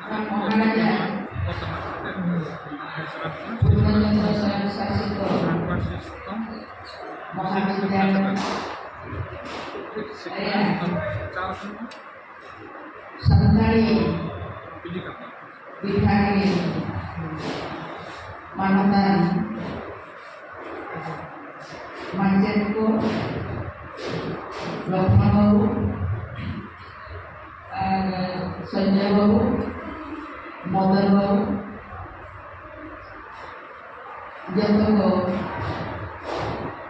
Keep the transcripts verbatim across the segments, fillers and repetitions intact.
ᱢᱚᱦᱟᱨᱟᱡᱟ ᱯᱩᱨᱱᱚᱪᱚᱱᱫᱨᱚ ᱥᱚᱭᱚᱝ ᱥᱟᱥᱤᱛᱚ ᱢᱚᱦᱟᱵᱤᱫᱽᱭᱟᱞᱚᱭ ᱨᱮᱱᱟᱜ ᱥᱟᱱᱛᱟᱲᱤ ᱵᱤᱵᱷᱟᱜᱽ ᱨᱤᱱ ᱢᱟᱱᱚᱛᱟᱱ ᱢᱟᱪᱮᱛ ᱠᱚ, ᱞᱚᱠᱷᱢᱚᱬ ᱵᱟᱹᱵᱩ ᱟᱨ ᱥᱚᱧᱡᱚᱭ ᱵᱟᱹᱵᱩ, ᱢᱚᱫᱚᱱ ᱵᱟᱹᱵᱩ, ᱡᱚᱛᱚ ᱠᱚ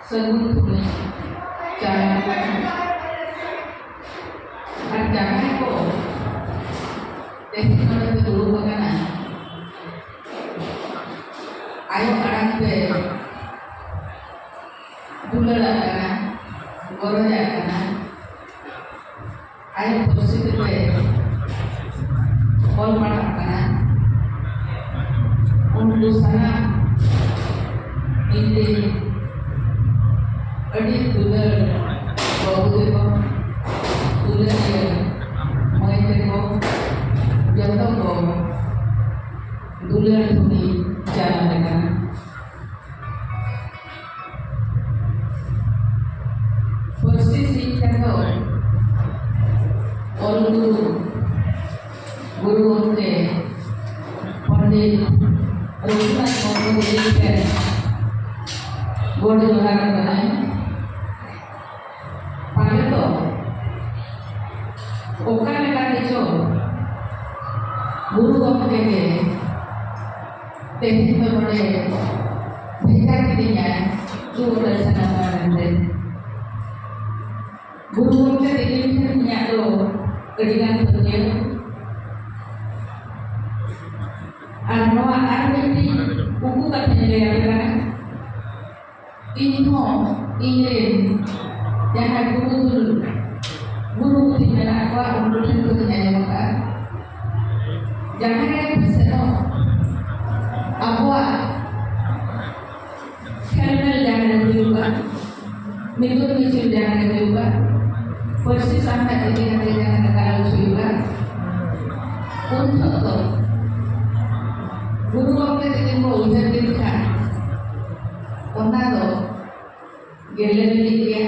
ᱥᱟᱹᱜᱩᱱ ᱛᱩᱞᱩᱡ ᱪᱟᱞᱟᱣ ᱟᱠᱟᱱᱟ᱾ ᱟᱨ ᱡᱟᱦᱟᱸᱭ ᱠᱚ ᱛᱮᱦᱮᱧ ᱱᱚᱰᱮ ᱯᱮ ᱫᱩᱲᱩᱵ ᱟᱠᱟᱱᱟ, ᱟᱭᱳ ᱟᱲᱟᱝ ᱯᱮ ᱫᱩᱞᱟᱹᱲᱟᱜ ᱠᱟᱱᱟ, ᱜᱚᱨᱚᱡᱟᱜ ᱠᱟᱱᱟ, ᱟᱭᱳ ᱯᱟᱹᱨᱥᱤ ᱛᱮᱯᱮ ᱚᱞ ᱯᱟᱲᱦᱟᱜ ᱠᱟᱱᱟ, ᱩᱱᱠᱩ ᱥᱟᱱᱟᱢ ᱤᱧ ᱨᱮᱱ ᱟᱹᱰᱤ ᱫᱩᱞᱟᱹᱲ ᱵᱟᱹᱵᱩ ᱛᱟᱠᱚ, ᱫᱩᱞᱟᱹᱲᱤᱭᱟᱹ ᱢᱟᱹᱭ ᱛᱟᱠᱚ, ᱡᱚᱛᱚ ᱠᱚ ᱫᱩᱞᱟᱹᱲ ᱫᱷᱩᱲᱤ ᱪᱟᱞ ᱟᱞᱮ ᱠᱟᱱᱟ᱾ ᱯᱟᱹᱨᱥᱤ ᱥᱤᱧ ᱪᱟᱸᱫᱚ ᱚᱞ ᱜᱩᱨᱩ, ᱜᱩᱨᱩ ᱜᱚᱢᱠᱮ ᱯᱚᱱᱰᱤᱛ ᱨᱚᱜᱷᱩᱱᱟᱛᱷ ᱢᱩᱨᱢᱩ ᱛᱤᱠᱤᱱ ᱴᱷᱮᱱ ᱜᱚᱰ ᱡᱚᱦᱟᱨ ᱠᱟᱱᱟᱧ᱾ ᱯᱟᱞᱮ ᱫᱚ ᱚᱠᱟ ᱞᱮᱠᱟ ᱛᱮᱪᱚ ᱜᱩᱨᱩ ᱜᱚᱢᱠᱮ ᱜᱮ ᱛᱮᱦᱮᱧ ᱫᱚ ᱱᱚᱰᱮ ᱵᱷᱮᱡᱟ ᱠᱤᱫᱤᱧᱟᱭ, ᱫᱩ ᱚᱠᱚᱭ ᱥᱟᱱᱟᱢ ᱢᱟᱲᱟᱝ ᱨᱮ᱾ ᱜᱩᱨᱩ ᱜᱚᱢᱠᱮ ᱛᱤᱠᱤᱱ ᱴᱷᱮᱱ ᱤᱧᱟᱹᱜ ᱫᱚ ᱟᱹᱰᱤ ᱜᱟᱱ ᱯᱟᱹᱛᱭᱟᱹᱣ᱾ ᱟᱨ ᱱᱚᱣᱟ ᱟᱨ ᱢᱤᱫᱴᱤᱡ ᱩᱠᱩ ᱠᱟᱛᱷᱟᱧ ᱞᱟᱹᱭ ᱟᱯᱮ ᱠᱟᱱᱟ᱾ ᱤᱧ ᱦᱚᱸ ᱤᱧ ᱨᱮᱱ ᱡᱟᱦᱟᱸᱭ ᱜᱩᱨᱩ ᱫᱩᱞ, ᱜᱩᱨᱩ ᱵᱩᱫᱷᱤ ᱢᱮᱱᱟᱜ ᱠᱚᱣᱟ, ᱩᱱᱠᱩ ᱴᱷᱮᱱ ᱠᱷᱚᱱᱤᱧ ᱟᱸᱡᱚᱢ ᱟᱠᱟᱫᱼᱟ᱾ ᱡᱟᱦᱟᱸ ᱨᱮᱜᱮ ᱯᱮ ᱥᱮᱱᱚᱜ, ᱟᱵᱚᱣᱟᱜ ᱠᱷᱮᱞᱢᱮᱞ ᱡᱟᱦᱟᱸ ᱨᱮ ᱦᱩᱭᱩᱜᱼᱟ, ᱢᱤᱫᱩᱱ ᱢᱤᱪᱷᱤᱞ ᱡᱟᱦᱟᱸ ᱨᱮ ᱦᱩᱭᱩᱜᱼᱟ, ᱯᱟᱹᱨᱥᱤ ᱥᱟᱶᱦᱮᱫ ᱤᱫᱤ ᱠᱟᱛᱮ ᱡᱟᱦᱟᱸ ᱨᱮ ᱜᱟᱞᱚᱪ ᱦᱩᱭᱩᱜᱼᱟ, ᱩᱱ ᱡᱚᱦᱚᱜ ᱫᱚ ᱜᱩᱨᱩ ᱜᱚᱢᱠᱮ ᱛᱟᱹᱠᱤᱱ ᱠᱚ ᱩᱭᱦᱟᱹᱨ ᱠᱤᱱ ᱠᱷᱟᱱ ᱚᱱᱟ ᱫᱚ ᱜᱮᱞᱮ ᱵᱤᱞᱤᱜ ᱜᱮᱭᱟ᱾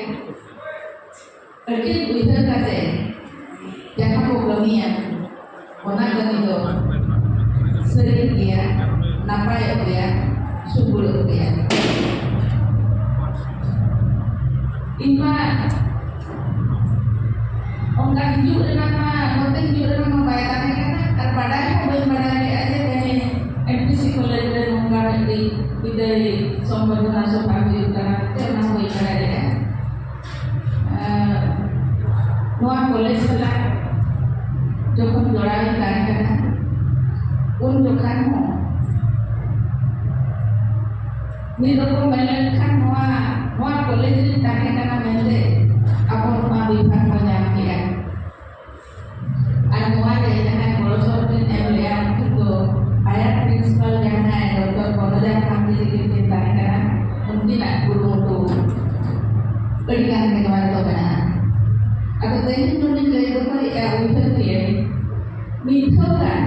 ᱟᱹᱰᱤ ᱩᱭᱦᱟᱹᱨ ᱠᱟᱛᱮ ᱡᱟᱦᱟᱸ ᱠᱚ ᱠᱟᱹᱢᱤᱭᱟ, ᱚᱱᱟ ᱠᱟᱹᱢᱤ ᱫᱚ ᱥᱟᱹᱨᱤᱜ ᱜᱮᱭᱟ, ᱱᱟᱯᱟᱭᱚᱜ ᱜᱮᱭᱟ, ᱥᱩᱜᱩᱲᱚᱜ ᱜᱮᱭᱟ᱾ ᱤᱧ ᱢᱟ ᱚᱱᱠᱟ ᱦᱤᱡᱩᱜ ᱨᱮᱱᱟᱜ ᱢᱟ, ᱱᱚᱛᱮ ᱦᱤᱡᱩᱜ ᱨᱮᱱᱟᱜ ᱢᱟ ᱵᱟᱭ ᱛᱟᱦᱮᱸ ᱠᱟᱱᱟ, ᱟᱨ ᱵᱟᱰᱟᱭ ᱦᱚᱸ ᱵᱟᱹᱧ ᱵᱟᱰᱟᱭ ᱞᱮᱫᱼᱟ ᱡᱮ ᱛᱮᱦᱮᱧ ᱮᱢ ᱯᱤ ᱥᱤ ᱠᱚᱞᱮᱡᱽ ᱨᱮ ᱱᱚᱝᱠᱟ ᱢᱤᱫᱴᱤᱡ ᱵᱤᱫᱟᱹᱭ ᱥᱚᱢᱵᱚᱨᱫᱷᱚᱱᱟ ᱥᱚᱵᱷᱟ ᱦᱩᱭᱩᱜ ᱠᱟᱱᱟ, ᱪᱮᱫ ᱚᱱᱟ ᱦᱚᱸ ᱵᱟᱹᱧ ᱵᱟᱰᱟᱭ ᱞᱮᱫᱼᱟ᱾ ᱮᱸ, ᱱᱚᱣᱟ ᱠᱚᱞᱮᱡᱽ ᱥᱟᱞᱟᱜ ᱡᱚᱠᱷᱚᱱ ᱡᱚᱲᱟᱣ ᱤᱧ ᱛᱟᱦᱮᱸ ᱠᱟᱱᱟ, ᱩᱱ ᱡᱚᱠᱷᱟᱱ ᱦᱚᱸ ᱢᱤᱫ ᱨᱚᱠᱚᱢ ᱢᱮᱱ ᱞᱮᱱᱠᱷᱟᱱ ᱱᱚᱣᱟ, ᱱᱚᱣᱟ ᱠᱚᱞᱮᱡᱽ ᱨᱤᱧ ᱛᱟᱦᱮᱸ ᱠᱟᱱᱟ ᱢᱮᱱᱛᱮ ᱟᱵᱚ ᱱᱚᱣᱟ ᱵᱤᱵᱷᱟᱜᱽ ᱵᱚ ᱧᱟᱢ ᱠᱮᱜᱼᱟ᱾ ᱟᱨ ᱱᱚᱣᱟ ᱨᱮ ᱡᱟᱦᱟᱸᱭ ᱜᱚᱲᱚ ᱥᱚᱦᱚᱫ ᱠᱤᱱ ᱮᱢ ᱞᱮᱜᱼᱟ, ᱩᱱᱠᱤᱱ ᱫᱚ ᱟᱭᱟᱨ ᱯᱨᱤᱱᱥᱤᱯᱟᱞ ᱡᱟᱦᱟᱸᱭ ᱰᱚᱠᱴᱚᱨ ᱵᱚᱱᱚᱡᱟᱱ ᱠᱟᱱᱛᱤ ᱛᱟᱹᱠᱤᱱ ᱠᱤᱱ ᱛᱟᱦᱮᱸ ᱠᱟᱱᱟ, ᱩᱱᱠᱤᱱᱟᱜ ᱠᱩᱨᱩᱢᱩᱴᱩ ᱟᱹᱰᱤ ᱜᱟᱱ ᱜᱮ ᱱᱚᱣᱟ ᱨᱮᱫᱚ ᱢᱮᱱᱟᱜᱼᱟ᱾ ᱟᱫᱚ ᱛᱮᱦᱮᱧ ᱱᱚᱰᱮᱧ ᱞᱟᱹᱭ ᱫᱚᱦᱚᱭᱮᱫᱼᱟ, ᱩᱭᱦᱟᱹᱨ ᱠᱮᱜᱼᱟᱹᱧ, ᱢᱤᱫ ᱫᱷᱟᱣ ᱜᱟᱱ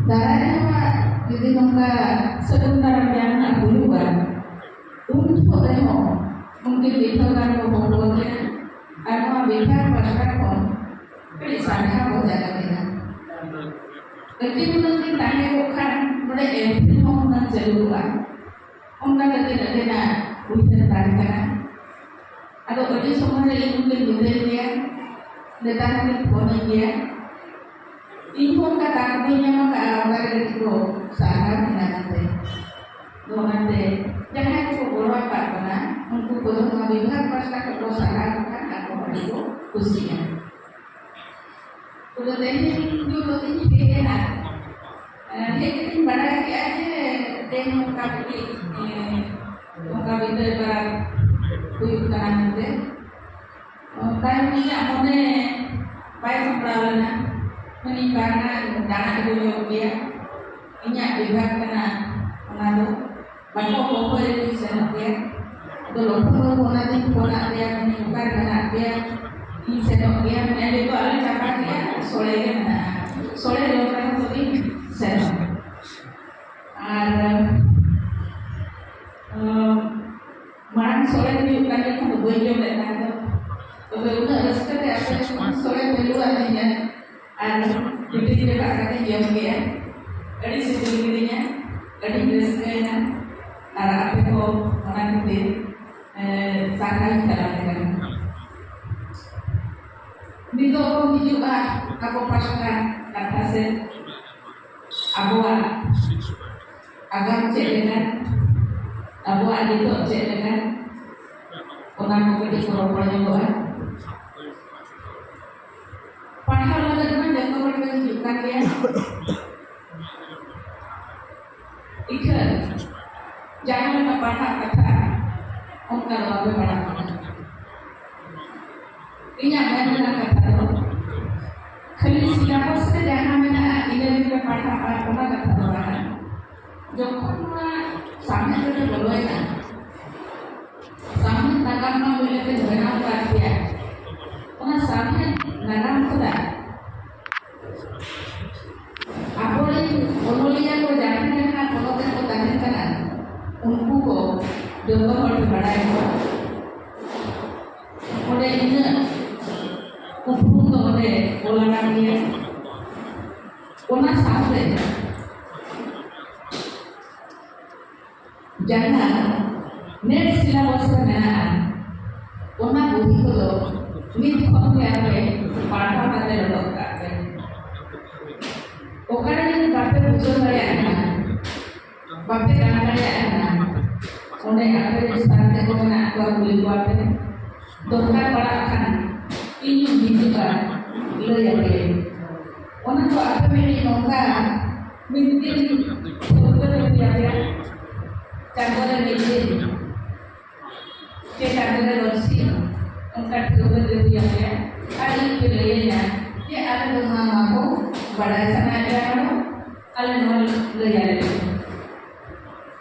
ᱫᱟᱨᱟᱭ ᱨᱮᱦᱚᱸ ᱡᱩᱫᱤ ᱱᱚᱝᱠᱟ ᱥᱟᱹᱜᱩᱱ ᱫᱟᱨᱟᱢ ᱡᱟᱦᱟᱱᱟᱜ ᱦᱩᱭᱩᱜᱼᱟ, ᱩᱱ ᱡᱚᱦᱚᱜ ᱨᱮᱦᱚᱸ ᱩᱱᱠᱤᱱ ᱢᱤᱫ ᱫᱷᱟᱣ ᱜᱟᱱ ᱠᱚ ᱦᱚᱦᱚ ᱟᱹᱠᱤᱱᱟ ᱟᱨ ᱱᱚᱣᱟ ᱵᱤᱵᱷᱟᱜᱽ ᱯᱟᱥᱴᱟ ᱠᱷᱚᱱ ᱟᱹᱰᱤ ᱥᱟᱨᱦᱟᱣ ᱠᱚ ᱪᱟᱞ ᱟᱹᱠᱤᱱᱟ᱾ ᱟᱹᱠᱤᱱ ᱦᱩᱱᱟᱹᱝ ᱠᱤᱱ ᱛᱟᱦᱮᱸ ᱠᱚᱜ ᱠᱷᱟᱱ ᱱᱚᱰᱮ ᱮᱢ ᱯᱷᱤᱞ ᱦᱚᱸ ᱦᱩᱱᱟᱹᱝ ᱪᱟᱹᱞᱩ ᱠᱚᱜᱼᱟ᱾ ᱚᱱᱠᱟ ᱠᱟᱛᱮ ᱟᱹᱠᱤᱱᱟᱜ ᱩᱭᱦᱟᱹᱨ ᱛᱟᱦᱮᱸ ᱠᱟᱱᱟ᱾ ᱟᱫᱚ ᱟᱹᱰᱤ ᱥᱚᱢᱚᱭ ᱨᱮ ᱤᱧ ᱦᱚᱸᱠᱤᱱ ᱢᱮᱛᱟᱹᱧ ᱜᱮᱭᱟ, ᱱᱮᱛᱟᱨ ᱦᱚᱸᱠᱤᱱ ᱯᱷᱳᱱᱟᱹᱧ ᱜᱮᱭᱟ᱾ ᱤᱧ ᱦᱚᱸ ᱚᱱᱠᱟ ᱫᱟᱜ ᱵᱟᱹᱧ ᱧᱟᱢ ᱟᱠᱟᱫᱼᱟ, ᱚᱱᱠᱟ ᱨᱮᱜᱮ ᱠᱚ ᱥᱟᱨᱦᱟᱣ ᱠᱤᱱᱟ ᱢᱮᱱᱛᱮ᱾ ᱟᱫᱚ ᱚᱱᱟᱛᱮ ᱡᱟᱦᱟᱸᱭ ᱠᱚ ᱜᱚᱲᱚ ᱟᱠᱟᱫ ᱵᱚᱱᱟ, ᱩᱱᱠᱩ ᱠᱚᱫᱚ ᱱᱚᱣᱟ ᱵᱤᱵᱷᱟᱜᱽ ᱯᱟᱥᱴᱟ ᱠᱷᱚᱱ ᱠᱚ ᱥᱟᱨᱦᱟᱣ ᱠᱚ ᱠᱷᱟᱱ ᱟᱠᱚ ᱦᱚᱸ ᱟᱹᱰᱤ ᱠᱚ ᱠᱩᱥᱤᱜᱼᱟ᱾ ᱛᱚᱵᱮ ᱛᱮᱦᱮᱧ ᱫᱚ ᱤᱧ ᱦᱮᱡ ᱮᱱᱟ, ᱦᱮᱡ ᱠᱟᱛᱮᱧ ᱵᱟᱲᱟᱭ ᱠᱮᱫᱼᱟ ᱡᱮ ᱛᱮᱦᱮᱧ ᱱᱚᱝᱠᱟ ᱢᱤᱫᱴᱤᱡ, ᱮ, ᱱᱚᱝᱠᱟ ᱵᱤᱫᱟᱹᱭ ᱯᱟᱨᱟᱵᱽ ᱦᱩᱭᱩᱜ ᱠᱟᱱᱟ ᱢᱮᱱᱛᱮ᱾ ᱛᱟᱭᱚᱢ ᱤᱧᱟᱹᱜ ᱢᱚᱱᱮ ᱵᱟᱭ ᱥᱟᱯᱲᱟᱣ ᱞᱮᱱᱟ᱾ ᱢᱮᱱᱮᱧ ᱵᱟᱝᱟ, ᱫᱟᱬᱟ ᱟᱹᱜᱩ ᱧᱚᱜ ᱜᱮᱭᱟ, ᱤᱧᱟᱹᱜ ᱵᱤᱵᱷᱟᱜᱽ ᱠᱟᱱᱟ ᱚᱱᱟ ᱫᱚ᱾ ᱵᱟᱠᱚ ᱦᱚᱦᱚᱭ ᱨᱮᱜᱮᱧ ᱥᱮᱱᱚᱜ ᱜᱮᱭᱟ᱾ ᱟᱫᱚ ᱞᱚᱠᱠᱷᱚ ᱵᱟᱹᱵᱩ ᱚᱱᱟ ᱫᱤᱱ ᱯᱷᱳᱱᱟᱫ ᱯᱮᱭᱟ, ᱢᱮᱱᱮᱧ ᱚᱠᱟᱨᱮ ᱢᱮᱱᱟᱜ ᱯᱮᱭᱟ? ᱤᱧ ᱥᱮᱱᱚᱜ ᱜᱮᱭᱟ᱾ ᱢᱮᱱ ᱡᱚᱛᱚ ᱟᱞᱮ ᱪᱟᱵᱟ ᱠᱮᱜᱼᱟ, ᱥᱚᱲᱮ ᱜᱮ ᱢᱮᱱᱟᱜᱼᱟ᱾ ᱥᱚᱲᱮ ᱡᱚᱢ ᱨᱮᱦᱚᱸ ᱛᱚᱵᱮᱧ ᱥᱮᱱᱚᱜᱼᱟ᱾ ᱟᱨ ᱢᱟᱲᱟᱝ ᱥᱚᱲᱮ ᱦᱩᱭᱩᱜ ᱠᱟᱱ ᱜᱮ ᱠᱷᱟᱱ ᱫᱚ ᱵᱟᱹᱧ ᱡᱚᱢ ᱞᱮᱫ ᱛᱟᱦᱮᱸ ᱫᱚ᱾ ᱛᱚᱵᱮ ᱩᱱᱟᱹᱜ ᱨᱟᱹᱥᱠᱟᱹ ᱛᱮ ᱟᱯᱮ ᱥᱚᱲᱮ ᱯᱮ ᱞᱩ ᱟᱹᱫᱤᱧᱟ ᱟᱨ ᱦᱟᱹᱴᱤᱧ ᱨᱮ ᱫᱟᱜ ᱠᱟᱛᱮᱧ ᱡᱚᱢ ᱠᱮᱜᱼᱟ᱾ ᱟᱹᱰᱤ ᱥᱤᱵᱤᱞ ᱠᱤᱫᱤᱧᱟ, ᱟᱹᱰᱤᱧ ᱨᱟᱹᱥᱠᱟᱹᱭᱮᱱᱟ᱾ ᱟᱨ ᱟᱯᱮ ᱠᱚ ᱚᱱᱟ ᱠᱷᱟᱹᱛᱤᱨ ᱥᱟᱨᱦᱟᱣᱤᱧ ᱪᱟᱞ ᱟᱯᱮ ᱠᱟᱱᱟ᱾ ᱱᱤᱛᱚᱜ ᱵᱚᱱ ᱦᱤᱡᱩᱜᱼᱟ ᱟᱵᱚ ᱯᱟᱥᱴᱟ ᱠᱟᱛᱷᱟ ᱥᱮᱫ᱾ ᱟᱵᱚᱣᱟᱜ ᱟᱜᱟᱢ ᱪᱮᱫ ᱞᱮᱠᱟ, ᱟᱵᱚᱣᱟᱜ ᱱᱤᱛᱚᱜ ᱪᱮᱫ ᱞᱮᱠᱟ, ᱚᱱᱟ ᱠᱚ ᱠᱟᱹᱴᱤᱡ ᱠᱚ ᱨᱚᱯᱚᱲ ᱧᱚᱜᱚᱜᱼᱟ᱾ ᱯᱟᱲᱦᱟᱣ ᱞᱟᱹᱜᱤᱫ ᱢᱟ ᱡᱚᱛᱚ ᱦᱚᱲ ᱜᱮ ᱦᱤᱡᱩᱜ ᱠᱟᱱ ᱜᱮᱭᱟ᱾ ᱤᱠᱷᱟᱹᱱ ᱡᱟᱦᱟᱸ ᱞᱮᱠᱟ ᱯᱟᱲᱦᱟᱜ ᱠᱟᱛᱷᱟ, ᱚᱱᱠᱟ ᱫᱚ ᱵᱟᱯᱮ ᱯᱟᱲᱦᱟᱜ ᱠᱟᱱᱟ᱾ ᱤᱧᱟᱹᱜ ᱢᱮᱱ ᱨᱮᱱᱟᱜ ᱠᱟᱛᱷᱟ ᱫᱚ, ᱠᱷᱟᱹᱞᱤ ᱥᱤᱞᱟᱵᱚᱥ ᱨᱮ ᱡᱟᱦᱟᱸ ᱢᱮᱱᱟᱜᱼᱟ, ᱤᱱᱟᱹ ᱜᱮᱯᱮ ᱯᱟᱲᱦᱟᱜᱼᱟ, ᱚᱱᱟ ᱠᱟᱛᱷᱟ ᱫᱚ ᱵᱟᱝ᱾ ᱡᱚᱠᱷᱚᱱ ᱱᱚᱣᱟ ᱥᱟᱶᱦᱮᱫ ᱨᱮᱯᱮ ᱵᱚᱞᱚᱭᱮᱱᱟ, ᱥᱟᱶᱦᱮᱫ ᱱᱟᱜᱟᱢ ᱢᱟ ᱦᱩᱭ ᱞᱮᱠᱟ ᱵᱮᱱᱟᱣ ᱠᱟᱫ ᱯᱮᱭᱟ, ᱚᱱᱟ ᱥᱟᱶᱦᱮᱫ ᱱᱟᱜᱟᱢ ᱠᱷᱚᱱᱟᱜ ᱟᱵᱚᱨᱮᱱ ᱚᱱᱚᱞᱤᱭᱟᱹ ᱠᱚ ᱡᱟᱦᱟᱸ ᱡᱟᱦᱟᱸ ᱯᱚᱱᱚᱛ ᱨᱮᱠᱚ ᱛᱟᱦᱮᱱ ᱠᱟᱱᱟ, ᱩᱱᱠᱩ ᱠᱚ ᱡᱚᱛᱚ ᱦᱚᱲ ᱯᱮ ᱵᱟᱲᱟᱭ ᱠᱚᱣᱟ᱾ ᱚᱸᱰᱮ ᱤᱱᱟᱹᱜ ᱩᱯᱨᱩᱢ ᱫᱚ ᱚᱸᱰᱮ ᱚᱞ ᱟᱠᱟᱱ ᱜᱮᱭᱟ᱾ ᱚᱱᱟ ᱥᱟᱶᱛᱮ ᱡᱟᱦᱟᱸ ᱱᱮᱴ ᱥᱤᱞᱟᱵᱚᱥ ᱨᱮ ᱢᱮᱱᱟᱜᱼᱟ, ᱚᱱᱟ ᱵᱳᱭ ᱠᱚᱫᱚ ᱱᱤᱛ ᱠᱷᱚᱱ ᱜᱮ ᱟᱯᱮ ᱯᱟᱲᱦᱟᱣ ᱠᱟᱛᱮ ᱚᱰᱚᱠ ᱠᱟᱜ ᱯᱮ᱾ ᱚᱠᱟᱨᱮ ᱡᱩᱫᱤ ᱵᱟᱯᱮ ᱵᱩᱡᱷᱟᱹᱣ ᱫᱟᱲᱮᱭᱟᱜ ᱠᱟᱱᱟ, ᱵᱟᱯᱮ ᱜᱟᱱ ᱫᱟᱲᱮᱭᱟᱜ ᱠᱟᱱᱟ, ᱚᱸᱰᱮ ᱟᱯᱮ ᱨᱮᱱ ᱥᱟᱨ ᱛᱮᱠᱚ ᱢᱮᱱᱟᱜ ᱠᱚᱣᱟ, ᱠᱩᱞᱤ ᱠᱚᱣᱟ ᱯᱮ᱾ ᱫᱚᱨᱠᱟᱨ ᱯᱟᱲᱟᱜ ᱠᱷᱟᱱ ᱤᱧ ᱦᱤᱡᱩᱜᱼᱟ, ᱞᱟᱹᱭ ᱟᱯᱮ᱾ ᱚᱱᱟ ᱫᱚ ᱟᱯᱮ ᱢᱤᱫᱴᱤᱡ ᱱᱚᱝᱠᱟ ᱢᱤᱫ ᱫᱤᱱ ᱴᱷᱟᱹᱣᱠᱟᱹ ᱨᱮ ᱦᱩᱭ ᱟᱯᱮᱭᱟ, ᱪᱟᱸᱫᱳ ᱨᱮ ᱢᱤᱫ ᱫᱤᱱ ᱪᱮ ᱪᱟᱸᱫᱳ ᱨᱮ ᱵᱟᱨᱥᱤᱧ, ᱚᱱᱠᱟ ᱴᱷᱟᱹᱣᱠᱟᱹ ᱨᱮ ᱦᱩᱭ ᱟᱯᱮᱭᱟ᱾ ᱟᱨ ᱤᱧ ᱯᱮ ᱞᱟᱹᱭᱟᱹᱧᱟ ᱡᱮ ᱟᱞᱮ ᱫᱚ ᱱᱚᱣᱟ ᱱᱚᱣᱟ ᱠᱚ ᱵᱟᱰᱟᱭ ᱥᱟᱱᱟᱭᱮᱫ ᱞᱮᱭᱟ, ᱟᱞᱮ ᱱᱚᱣᱟ ᱞᱟᱹᱭ ᱟᱞᱮ ᱯᱮ᱾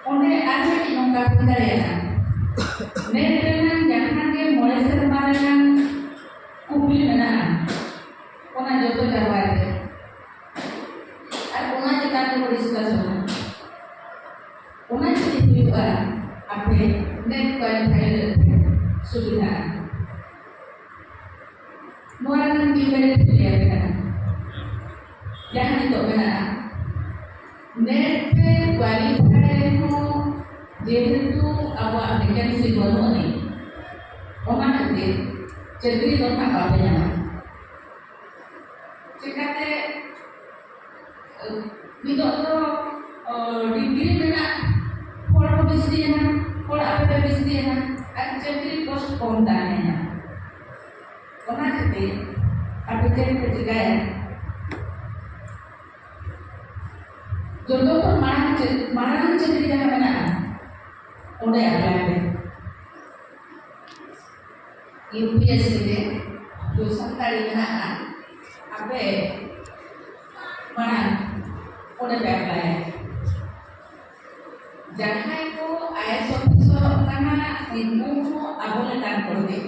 ᱚᱸᱰᱮ ᱟᱨ ᱢᱤᱫᱴᱤᱡ ᱱᱚᱝᱠᱟ ᱦᱩᱭ ᱫᱟᱲᱮᱭᱟᱜᱼᱟ, ᱱᱮᱴ ᱨᱮᱱᱟᱜ ᱡᱟᱦᱟᱸ ᱜᱮ ᱢᱚᱬᱮ ᱥᱮᱨᱢᱟ ᱨᱮᱱᱟᱜ ᱠᱩᱠᱞᱤ ᱢᱮᱱᱟᱜᱼᱟ, ᱚᱱᱟ ᱡᱚᱛᱚ ᱪᱟᱵᱟᱭ ᱯᱮ᱾ ᱱᱚᱣᱟ ᱨᱮᱱᱟᱜ ᱢᱤᱫ ᱢᱮᱱᱮᱫ ᱞᱟᱹᱭ ᱟᱯᱮ ᱠᱟᱱᱟ, ᱡᱟᱦᱟᱸ ᱱᱤᱛᱚᱜ ᱢᱮᱱᱟᱜᱼᱟ, ᱱᱮᱴ ᱯᱮ ᱠᱣᱟᱞᱤᱯᱷᱟᱭ ᱨᱮᱦᱚᱸ ᱡᱮᱦᱮᱛᱩ ᱟᱵᱚᱣᱟᱜ ᱵᱷᱮᱠᱮᱱᱥᱤ ᱵᱟᱹᱱᱩᱜ ᱟᱹᱱᱤᱡ, ᱚᱱᱟ ᱠᱷᱟᱹᱛᱤᱨ ᱪᱟᱹᱠᱨᱤ ᱫᱚ ᱱᱟᱦᱟᱜ ᱵᱟᱯᱮ ᱧᱟᱢᱟ᱾ ᱪᱮᱠᱟᱛᱮ? ᱱᱤᱛᱚᱜ ᱫᱚ ᱰᱤᱜᱽᱨᱤ ᱢᱮᱱᱟᱜ ᱦᱚᱲ ᱠᱚ ᱵᱤᱥᱲᱤᱭᱮᱱᱟ, ᱦᱚᱲ ᱟᱯᱮ ᱯᱮ ᱵᱤᱥᱲᱤᱭᱮᱱᱟ, ᱟᱨ ᱪᱟᱹᱠᱨᱤ ᱯᱳᱥᱴ ᱠᱚᱢ ᱛᱟᱦᱮᱸᱭᱮᱱᱟ᱾ ᱚᱱᱟ ᱠᱷᱟᱹᱛᱤᱨ ᱟᱯᱮ ᱪᱮᱫ ᱯᱮ ᱪᱤᱠᱟᱹᱭᱟ? ᱡᱚᱛᱚ ᱠᱷᱚᱱ ᱢᱟᱲᱟᱝ ᱪᱮᱫ, ᱢᱟᱲᱟᱝ ᱪᱟᱹᱠᱨᱤ ᱡᱟᱦᱟᱸ ᱢᱮᱱᱟᱜᱼᱟ, ᱚᱸᱰᱮ ᱟᱯᱞᱟᱭ ᱯᱮ᱾ ᱤᱭᱩ ᱯᱤ ᱮᱥ ᱥᱤ ᱨᱮ ᱡᱚ ᱥᱟᱱᱛᱟᱲᱤ ᱢᱮᱱᱟᱜᱼᱟ, ᱟᱯᱮ ᱢᱟᱲᱟᱝ ᱚᱸᱰᱮ ᱯᱮ ᱟᱯᱞᱟᱭᱟ᱾ ᱡᱟᱦᱟᱸᱭ ᱠᱚ ᱟᱭ ᱮᱥ ᱚᱯᱷᱤᱥᱟᱨᱚᱜ ᱠᱟᱱᱟ, ᱩᱱᱠᱩ ᱦᱚᱸ ᱟᱵᱚ ᱞᱮᱠᱟᱱ ᱦᱚᱲ ᱜᱮ᱾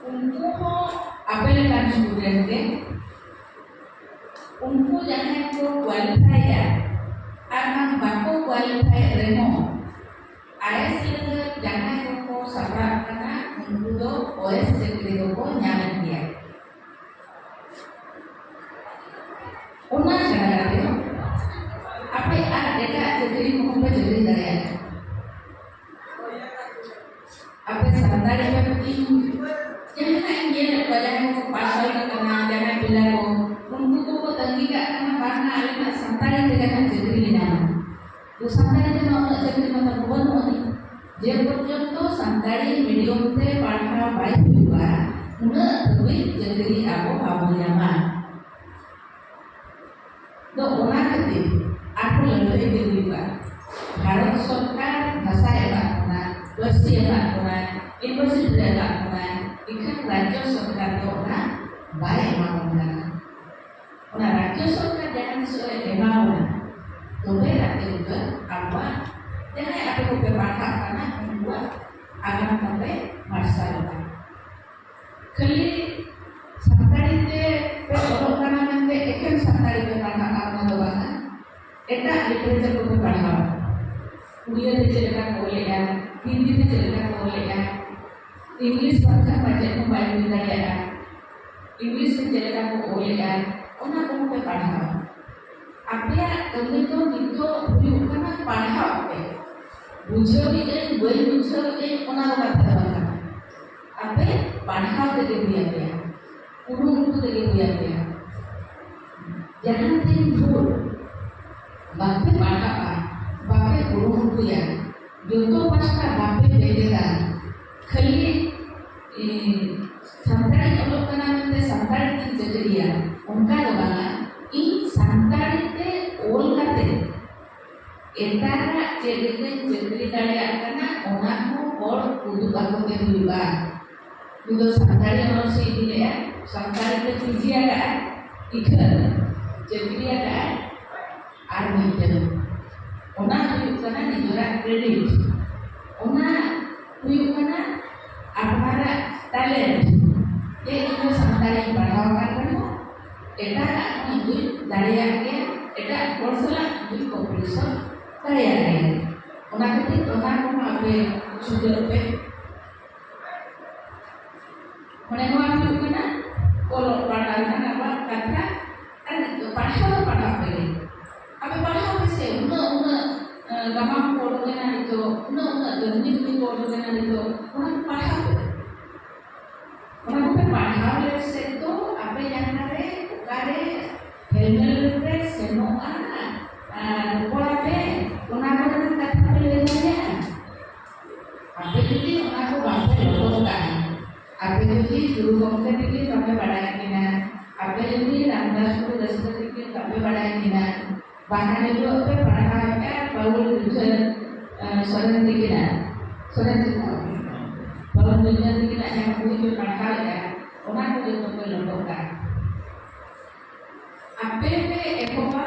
ᱩᱱᱠᱩ ᱦᱚᱸ ᱟᱯᱮ ᱞᱮᱠᱟᱱ ᱥᱴᱩᱰᱮᱱᱴ ᱜᱮ᱾ ᱩᱱᱠᱩ ᱡᱟᱦᱟᱸᱭ ᱠᱚ ᱠᱣᱟᱞᱤᱯᱷᱟᱭᱟ ᱟᱨ ᱵᱟᱝ ᱵᱟᱠᱚ ᱠᱣᱟᱞᱤᱯᱷᱟᱭ ᱨᱮᱦᱚᱸ, ᱟᱭ ᱮᱥ ᱞᱟᱹᱜᱤᱫ ᱡᱟᱦᱟᱸᱭ ᱠᱚᱠᱚ ᱥᱟᱯᱲᱟᱜ ᱠᱟᱱᱟ, ᱩᱱᱠᱩ ᱫᱚ ᱳᱭᱮᱥ ᱪᱟᱹᱠᱨᱤ ᱫᱚᱠᱚ ᱧᱟᱢᱮᱫ ᱜᱮᱭᱟ᱾ ᱚᱱᱟ ᱪᱷᱟᱲᱟ ᱠᱟᱛᱮ ᱟᱯᱮ ᱟᱨ ᱮᱴᱟᱜ ᱪᱟᱹᱠᱨᱤ ᱠᱚᱦᱚᱸ ᱯᱮ ᱪᱟᱹᱠᱨᱤ ᱫᱟᱲᱮᱭᱟᱜᱼᱟ᱾ ᱟᱯᱮ ᱥᱟᱱᱛᱟᱲᱤ ᱯᱮ, ᱤᱧ ᱡᱟᱦᱟᱸᱭ ᱧᱮᱞᱮᱫ ᱠᱚᱣᱟ, ᱡᱟᱦᱟᱸᱭ ᱠᱚ ᱯᱟᱥ ᱟᱣᱩᱴ ᱟᱠᱟᱱᱟ, ᱡᱟᱦᱟᱸᱭ ᱯᱤᱞᱟ ᱠᱚ, ᱩᱱᱠᱩ ᱠᱚᱠᱚ ᱛᱟᱺᱜᱤ ᱠᱟᱜ ᱠᱟᱱᱟ, ᱵᱟᱝᱟ ᱟᱞᱮ ᱢᱟ ᱥᱟᱱᱛᱟᱲᱤ ᱛᱮᱜᱮ ᱦᱟᱸᱜ ᱪᱟᱹᱠᱨᱤ ᱞᱮ ᱧᱟᱢᱟ᱾ ᱛᱚ ᱥᱟᱱᱛᱟᱲᱤ ᱛᱮᱢᱟ ᱩᱱᱟᱹᱜ ᱪᱟᱹᱠᱨᱤ ᱢᱟ ᱛᱟᱵᱚ ᱵᱟᱹᱱᱩᱜ ᱟᱹᱱᱤᱡ᱾ ᱡᱮ ᱯᱚᱨᱡᱚᱱᱛᱚ ᱥᱟᱱᱛᱟᱲᱤ ᱢᱤᱰᱤᱭᱟᱢ ᱛᱮ ᱯᱟᱲᱦᱟᱣ ᱵᱟᱭ ᱦᱩᱭᱩᱜᱼᱟ, ᱩᱱᱟᱹᱜ ᱫᱷᱟᱹᱵᱤᱡ ᱪᱟᱹᱠᱨᱤ ᱟᱵᱚ ᱵᱟᱵᱚ ᱧᱟᱢᱟ᱾ ᱫᱚ ᱚᱱᱟ ᱠᱷᱟᱹᱛᱤᱨ ᱟᱨᱦᱚᱸ ᱞᱟᱹᱲᱦᱟᱹᱭ ᱜᱮ ᱦᱩᱭᱩᱜᱼᱟ᱾ ᱵᱷᱟᱨᱚᱛ ᱥᱚᱨᱠᱟᱨ ᱵᱷᱟᱥᱟᱭ ᱮᱢᱟᱜ ᱵᱚᱱᱟ, ᱯᱟᱹᱨᱥᱤ ᱮᱢᱟᱜ ᱵᱚᱱᱟᱭ, ᱤᱭᱩᱱᱤᱵᱷᱟᱨᱥᱤᱴᱤ ᱨᱮ ᱮᱢᱟᱜ ᱵᱚᱱᱟᱭ, ᱤᱠᱷᱟᱹᱱ ᱨᱟᱡᱽᱡᱚ ᱥᱚᱨᱠᱟᱨ ᱫᱚ ᱚᱱᱟ ᱵᱟᱭ ᱮᱢᱟ ᱵᱚᱱ ᱠᱟᱱᱟ᱾ ᱚᱱᱟ ᱨᱟᱡᱽᱡᱚ ᱥᱚᱨᱠᱟᱨ ᱡᱟᱦᱟᱸ ᱛᱤᱥᱚᱜ ᱮ ᱮᱢᱟ ᱵᱚᱱᱟ, ᱛᱚᱵᱮ ᱟᱛᱮ ᱩᱛᱟᱹᱨ ᱟᱵᱚᱣᱟᱜ ᱡᱟᱦᱟᱸᱭ ᱟᱯᱮ ᱠᱚᱯᱮ ᱯᱟᱲᱦᱟᱜ ᱠᱟᱱᱟ, ᱩᱱᱠᱩᱣᱟᱜ ᱟᱜᱟᱢ ᱛᱟᱯᱮ ᱢᱟᱨᱥᱟᱞᱚᱜᱼᱟ᱾ ᱠᱷᱟᱹᱞᱤ ᱥᱟᱱᱛᱟᱲᱤ ᱛᱮ ᱯᱮ ᱚᱞᱚᱜ ᱠᱟᱱᱟ ᱢᱮᱱᱛᱮ ᱮᱠᱷᱮᱱ ᱥᱟᱱᱛᱟᱲᱤ ᱯᱮ ᱯᱟᱲᱦᱟᱜᱼᱟ, ᱚᱱᱟ ᱫᱚ ᱵᱟᱝᱟ᱾ ᱮᱴᱟᱜ ᱞᱤᱴᱟᱨᱮᱪᱟᱨ ᱠᱚᱯᱮ ᱯᱟᱲᱦᱟᱣᱟ᱾ ᱩᱲᱤᱭᱟ ᱛᱮ ᱪᱮᱫ ᱞᱮᱠᱟ ᱠᱚ ᱚᱞᱮᱜᱼᱟ, ᱦᱤᱱᱫᱤ ᱛᱮ ᱪᱮᱫ ᱞᱮᱠᱟ ᱠᱚ ᱚᱞᱮᱜᱼᱟ, ᱤᱝᱞᱤᱥ ᱵᱟᱝᱠᱷᱟᱱ ᱢᱟ ᱪᱮᱫ ᱦᱚᱸ ᱵᱟᱭ ᱦᱩᱭ ᱫᱟᱲᱮᱭᱟᱜᱼᱟ᱾ ᱤᱝᱞᱤᱥ ᱨᱮ ᱪᱮᱫ ᱞᱮᱠᱟ ᱠᱚ ᱚᱞᱮᱜᱼᱟ, ᱚᱱᱟ ᱠᱚᱦᱚᱸ ᱯᱮ ᱯᱟᱲᱦᱟᱣᱟ᱾ ᱟᱯᱮᱭᱟᱜ ᱠᱟᱹᱢᱤ ᱫᱚ ᱱᱤᱛᱚᱜ ᱦᱩᱭᱩᱜ ᱠᱟᱱᱟ ᱯᱟᱲᱦᱟᱣ ᱯᱮ᱾ ᱵᱩᱡᱷᱟᱹᱣᱮᱫ ᱟᱹᱧ, ᱵᱟᱹᱧ ᱵᱩᱡᱷᱟᱹᱣᱮᱫ ᱟᱹᱧ, ᱚᱱᱟ ᱫᱚ ᱠᱟᱛᱷᱟ ᱫᱚ ᱵᱟᱝ ᱠᱟᱱᱟ᱾ ᱟᱯᱮ ᱯᱟᱲᱦᱟᱣ ᱛᱮᱜᱮ ᱦᱩᱭ ᱟᱯᱮᱭᱟ, ᱠᱩᱨᱩᱢᱩᱴᱩ ᱛᱮᱜᱮ ᱦᱩᱭ ᱟᱯᱮᱭᱟ᱾ ᱡᱟᱦᱟᱸ ᱛᱤᱱ ᱵᱷᱳᱨ ᱵᱟᱯᱮ ᱯᱟᱲᱦᱟᱜᱼᱟ, ᱵᱟᱯᱮ ᱠᱩᱨᱩᱢᱩᱴᱩᱭᱟ, ᱡᱚᱛᱚ ᱯᱟᱥᱴᱟ ᱵᱟᱯᱮ ᱵᱮᱸᱜᱮᱫᱟ, ᱠᱷᱟᱹᱞᱤ, ᱮ, ᱥᱟᱱᱛᱟᱲᱤ ᱚᱞᱚᱜ ᱠᱟᱱᱟ ᱢᱮᱱᱛᱮ ᱥᱟᱱᱛᱟᱲᱤ ᱛᱤᱧ ᱪᱟᱹᱠᱨᱤᱭᱟ, ᱚᱱᱠᱟ ᱫᱚ ᱵᱟᱝᱟ᱾ ᱤᱧ ᱥᱟᱱᱛᱟᱲᱤ ᱛᱮ ᱚᱞ ᱠᱟᱛᱮ ᱮᱴᱟᱜᱟᱜ ᱪᱮᱫ ᱞᱮᱠᱟᱧ ᱪᱟᱹᱠᱨᱤ ᱫᱟᱲᱮᱭᱟᱜ ᱠᱟᱱᱟ, ᱚᱱᱟ ᱦᱚᱸ ᱦᱚᱲ ᱩᱫᱩᱜ ᱟᱠᱚ ᱛᱮ ᱦᱩᱭᱩᱜᱼᱟ᱾ ᱩᱱᱤ ᱫᱚ ᱥᱟᱱᱛᱟᱲᱤ ᱚᱱᱟᱨᱥ ᱮ ᱤᱫᱤ ᱞᱮᱫᱼᱟ, ᱥᱟᱱᱛᱟᱲᱤ ᱛᱮ ᱯᱤᱡᱤ ᱟᱠᱟᱫᱼᱟᱭ, ᱤᱠᱷᱟᱹᱱ ᱪᱟᱹᱠᱨᱤ ᱟᱠᱟᱫᱼᱟᱭ, ᱟᱨ ᱢᱤᱫᱴᱟᱹᱝ᱾ ᱚᱱᱟ ᱦᱩᱭᱩᱜ ᱠᱟᱱᱟ ᱱᱤᱡᱮᱨᱟᱜ ᱠᱨᱮᱰᱤᱴ᱾ ᱚᱱᱟ ᱦᱩᱭᱩᱜ ᱠᱟᱱᱟ ᱟᱯᱱᱟᱨᱟᱜ ᱴᱮᱞᱮᱱᱴ᱾ ᱡᱮ ᱤᱧ ᱫᱚ ᱥᱟᱱᱛᱟᱲᱤᱧ ᱯᱟᱲᱦᱟᱣ ᱟᱠᱟᱱ ᱨᱮᱦᱚᱸ ᱮᱴᱟᱜᱟᱜ ᱦᱚᱸ ᱤᱧ ᱫᱩᱧ ᱫᱟᱲᱮᱭᱟᱜ ᱜᱮᱭᱟ, ᱮᱴᱟᱜ ᱦᱚᱲ ᱥᱟᱞᱟᱜ ᱤᱧ ᱫᱩᱧ ᱠᱚᱢᱯᱤᱴᱤᱥᱚᱱ ᱫᱟᱲᱮᱭᱟᱜ ᱜᱮᱭᱟ᱾ ᱚᱱᱟ ᱠᱷᱟᱹᱛᱤᱨ ᱚᱱᱟ ᱠᱚᱦᱚᱸ ᱟᱯᱮ ᱪᱷᱩᱴᱟᱹᱜ ᱯᱮ᱾ ᱢᱟᱱᱮ ᱱᱚᱣᱟ ᱦᱩᱭᱩᱜ ᱠᱟᱱᱟ ᱚᱞᱚᱜ ᱯᱟᱲᱦᱟᱣ ᱨᱮᱱᱟᱜ ᱟᱵᱚᱣᱟᱜ ᱠᱟᱛᱷᱟ᱾ ᱟᱨ ᱯᱟᱲᱦᱟᱣ ᱫᱚ ᱯᱟᱲᱦᱟᱣ ᱯᱮ᱾ ᱟᱯᱮ ᱯᱟᱲᱦᱟᱣ ᱯᱮ ᱥᱮ, ᱩᱱᱟᱹᱜ, ᱩᱱᱟᱹᱜ, ᱮ, ᱜᱟᱢᱟᱢ ᱠᱚ ᱚᱰᱚᱠ ᱮᱱᱟ ᱱᱤᱛᱚᱜ, ᱩᱱᱟᱹᱜ, ᱩᱱᱟᱹᱜ ᱜᱟᱹᱦᱱᱤ ᱜᱟᱹᱦᱱᱤ ᱠᱚ ᱚᱰᱚᱠ ᱮᱱᱟ ᱱᱤᱛᱚᱜ, ᱚᱱᱟ ᱠᱚ ᱯᱟᱲᱦᱟᱣ ᱯᱮ᱾ ᱚᱱᱟ ᱠᱚᱯᱮ ᱯᱟᱲᱦᱟᱣ ᱞᱮᱫ ᱥᱮ ᱛᱚ ᱟᱯᱮ ᱡᱟᱦᱟᱸ ᱨᱮ, ᱚᱠᱟᱨᱮ ᱦᱮᱞᱢᱮᱞ ᱨᱮᱯᱮ ᱥᱮᱱᱚᱜᱼᱟ ᱟᱨ ᱨᱚᱯᱚᱲ ᱟᱯᱮ, ᱚᱱᱟ ᱠᱚᱨᱮᱱᱟᱜ ᱠᱟᱛᱷᱟ ᱯᱮ ᱞᱟᱹᱭ ᱫᱟᱲᱮᱭᱟᱜᱼᱟ᱾ ᱟᱯᱮ ᱡᱩᱫᱤ ᱚᱱᱟ ᱠᱚ ᱵᱟᱯᱮ ᱞᱚᱴᱚᱢ ᱠᱟᱜᱼᱟ, ᱟᱯᱮ ᱡᱩᱫᱤ ᱜᱩᱨᱩ ᱜᱚᱢᱠᱮ ᱛᱤᱠᱤᱱ ᱵᱟᱯᱮ ᱵᱟᱲᱟᱭ ᱠᱤᱱᱟ, ᱟᱯᱮ ᱡᱩᱫᱤ ᱨᱟᱢᱫᱟᱥ ᱜᱩᱨᱩ ᱨᱟᱹᱥᱠᱟᱹ ᱛᱤᱠᱤᱱ ᱵᱟᱯᱮ ᱵᱟᱲᱟᱭ ᱠᱤᱱᱟ, ᱵᱟᱦᱟ ᱦᱤᱞᱳᱜ ᱯᱮ ᱯᱟᱲᱦᱟᱣᱮᱫᱼᱟ ᱯᱟᱹᱣᱩᱞ ᱵᱩᱡᱷᱟᱹ, ᱮ, ᱥᱚᱨᱮᱱ ᱛᱤᱠᱤᱱᱟᱜ, ᱥᱚᱨᱮᱱ ᱛᱤᱠᱤᱱᱟᱜ, ᱯᱟᱹᱣᱩᱞ ᱵᱩᱡᱷᱟᱹ ᱛᱤᱠᱤᱱᱟᱜ ᱡᱟᱦᱟᱸ ᱵᱳᱭ ᱯᱮ ᱯᱟᱲᱦᱟᱣᱮᱫᱼᱟ, ᱚᱱᱟ ᱠᱚ ᱡᱚᱛᱚ ᱯᱮ ᱞᱚᱴᱚᱢ ᱠᱟᱜᱼᱟ᱾ ᱟᱯᱮ ᱯᱮ ᱮᱦᱚᱵᱟ,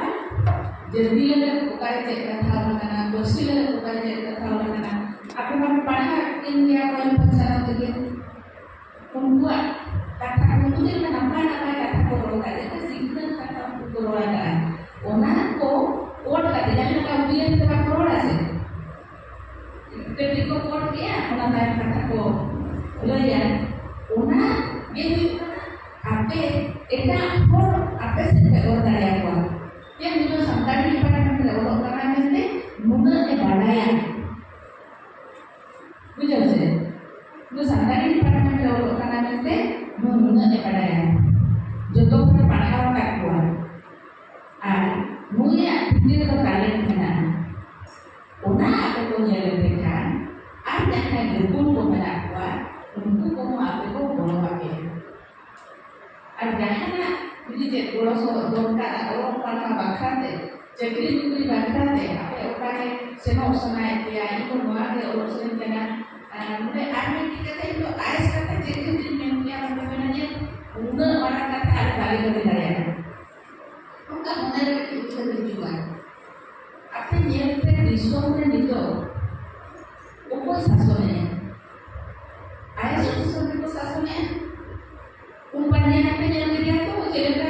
ᱡᱟᱹᱛᱤ ᱞᱟᱹᱜᱤᱫ ᱚᱠᱟᱨᱮ ᱪᱮᱫ ᱠᱟᱛᱷᱟ ᱚᱞ ᱟᱠᱟᱱᱟ, ᱯᱟᱹᱨᱥᱤ ᱞᱟᱹᱜᱤᱫ ᱚᱠᱟᱨᱮ ᱪᱮᱫ ᱠᱟᱛᱷᱟ ᱚᱞ ᱟᱠᱟᱱᱟ, ᱟᱯᱮ ᱢᱟ ᱯᱟᱲᱦᱟᱜ ᱠᱟᱱ ᱜᱮᱭᱟ ᱠᱚ ᱯᱟᱸᱪᱷᱟᱲᱟᱣ ᱛᱮᱜᱮ᱾ ᱩᱱᱠᱩᱣᱟᱜ ᱠᱟᱛᱷᱟ, ᱩᱱᱠᱩ ᱪᱮᱫ ᱞᱮᱠᱟ ᱱᱟᱯᱟᱭ ᱱᱟᱯᱟᱭ ᱠᱟᱛᱷᱟ ᱠᱚ ᱨᱚᱲ ᱠᱟᱜᱼᱟ, ᱪᱮᱫ ᱞᱮᱠᱟ ᱥᱤᱠᱷᱱᱟᱹᱛ ᱠᱟᱛᱷᱟ ᱩᱱᱠᱩ ᱠᱚ ᱨᱚᱲ ᱟᱠᱟᱜᱼᱟ, ᱚᱱᱟ ᱠᱚ ᱚᱞ ᱠᱟᱛᱮ, ᱡᱟᱦᱟᱸ ᱞᱮᱠᱟ ᱩᱭᱦᱟᱹᱨ ᱛᱮ ᱵᱟᱠᱚ ᱨᱚᱲᱟ ᱥᱮ, ᱠᱟᱹᱴᱤᱡ ᱠᱚ ᱚᱞ ᱠᱮᱜᱼᱟ, ᱚᱱᱟ ᱛᱟᱭᱚᱢ ᱠᱟᱛᱷᱟ ᱠᱚ ᱞᱟᱹᱭᱟ, ᱚᱱᱟ ᱜᱮ ᱦᱩᱭᱩᱜ ᱠᱟᱱᱟ ᱟᱯᱮ ᱵᱟᱰᱟᱭᱟ᱾ ᱵᱩᱡᱷᱟᱹᱣ ᱥᱮ? ᱱᱩᱭ ᱥᱟᱱᱛᱟᱲᱤ ᱰᱤᱯᱟᱨᱴᱢᱮᱱᱴ ᱨᱮ ᱚᱞᱚᱜ ᱠᱟᱱᱟ ᱢᱮᱱᱛᱮ ᱱᱩᱭ ᱱᱩᱱᱟᱹᱜ ᱮ ᱵᱟᱰᱟᱭᱟ, ᱡᱚᱛᱚ ᱠᱚᱭ ᱯᱟᱲᱦᱟᱣ ᱟᱠᱟᱫ ᱠᱚᱣᱟ᱾ ᱟᱨ ᱱᱩᱭᱟᱜ ᱵᱷᱤᱛᱤᱨ ᱨᱮᱫᱚ ᱴᱮᱞᱮᱱᱴ ᱢᱮᱱᱟᱜᱼᱟ᱾ ᱚᱱᱟ ᱟᱯᱮ ᱠᱚ ᱧᱮᱞ ᱞᱮᱯᱮ ᱠᱷᱟᱱ ᱟᱨ ᱡᱟᱦᱟᱸᱭ ᱜᱟᱹᱠᱷᱩᱲ ᱠᱚ ᱢᱮᱱᱟᱜ ᱠᱚᱣᱟ, ᱩᱱᱠᱩ ᱠᱚᱦᱚᱸ ᱟᱯᱮ ᱠᱚ ᱜᱚᱲᱚ ᱟᱯᱮᱭᱟ᱾ ᱟᱨ ᱡᱟᱦᱟᱱᱟᱜ ᱡᱩᱫᱤ ᱪᱮᱫ ᱜᱚᱲᱚ ᱥᱚᱦᱚᱫ ᱫᱚᱨᱠᱟᱨᱟ ᱚᱞᱚᱜ ᱯᱟᱲᱦᱟᱣ ᱵᱟᱠᱷᱨᱟ ᱛᱮ, ᱪᱟᱹᱠᱨᱤ ᱱᱚᱠᱨᱤ ᱵᱟᱠᱷᱨᱟ ᱛᱮ, ᱟᱯᱮ ᱚᱠᱟᱨᱮ ᱥᱮᱱᱚᱜ ᱥᱟᱱᱟᱭᱮᱫ ᱯᱮᱭᱟ, ᱤᱧ ᱫᱚ ᱱᱚᱣᱟ ᱜᱮ ᱚᱞᱚᱜ ᱥᱟᱱᱟᱧ ᱠᱟᱱᱟ, ᱟᱨ ᱱᱚᱰᱮ ᱟᱨ ᱢᱤᱫᱴᱤᱡ ᱠᱟᱛᱷᱟ, ᱤᱧ ᱫᱚ ᱟᱭᱮᱥ ᱠᱟᱛᱷᱟ ᱪᱮᱫ ᱠᱷᱟᱹᱛᱤᱨ ᱢᱮᱱ ᱠᱮᱭᱟ, ᱢᱚᱱᱮ ᱢᱮᱱᱟ ᱡᱮ ᱩᱱᱟᱹᱜ ᱢᱟᱨᱟᱝ ᱠᱟᱛᱷᱟ ᱟᱞᱮ ᱵᱟᱞᱮ ᱠᱟᱹᱢᱤ ᱫᱟᱲᱮᱭᱟᱜᱼᱟ᱾ ᱚᱱᱠᱟ ᱢᱚᱱᱮ ᱨᱮ ᱢᱤᱫᱴᱤᱡ ᱩᱭᱦᱟᱹᱨ ᱦᱤᱡᱩᱜᱼᱟ᱾ ᱟᱯᱮ ᱧᱮᱞ ᱯᱮ, ᱫᱤᱥᱚᱢ ᱨᱮ ᱱᱤᱛᱚᱜ ᱚᱠᱚᱭ ᱥᱟᱥᱚᱱᱮᱜᱼᱟ? ᱟᱭᱮᱥ ᱚᱯᱷᱤᱥᱟᱨ ᱜᱮᱠᱚ ᱥᱟᱥᱚᱱᱮᱜᱼᱟ᱾ ᱩᱱ ᱯᱟᱸᱡᱟ ᱠᱟᱛᱮ ᱧᱮᱞ ᱠᱮᱫᱮᱭᱟ ᱠᱚ, ᱪᱮᱫ ᱞᱮᱠᱟ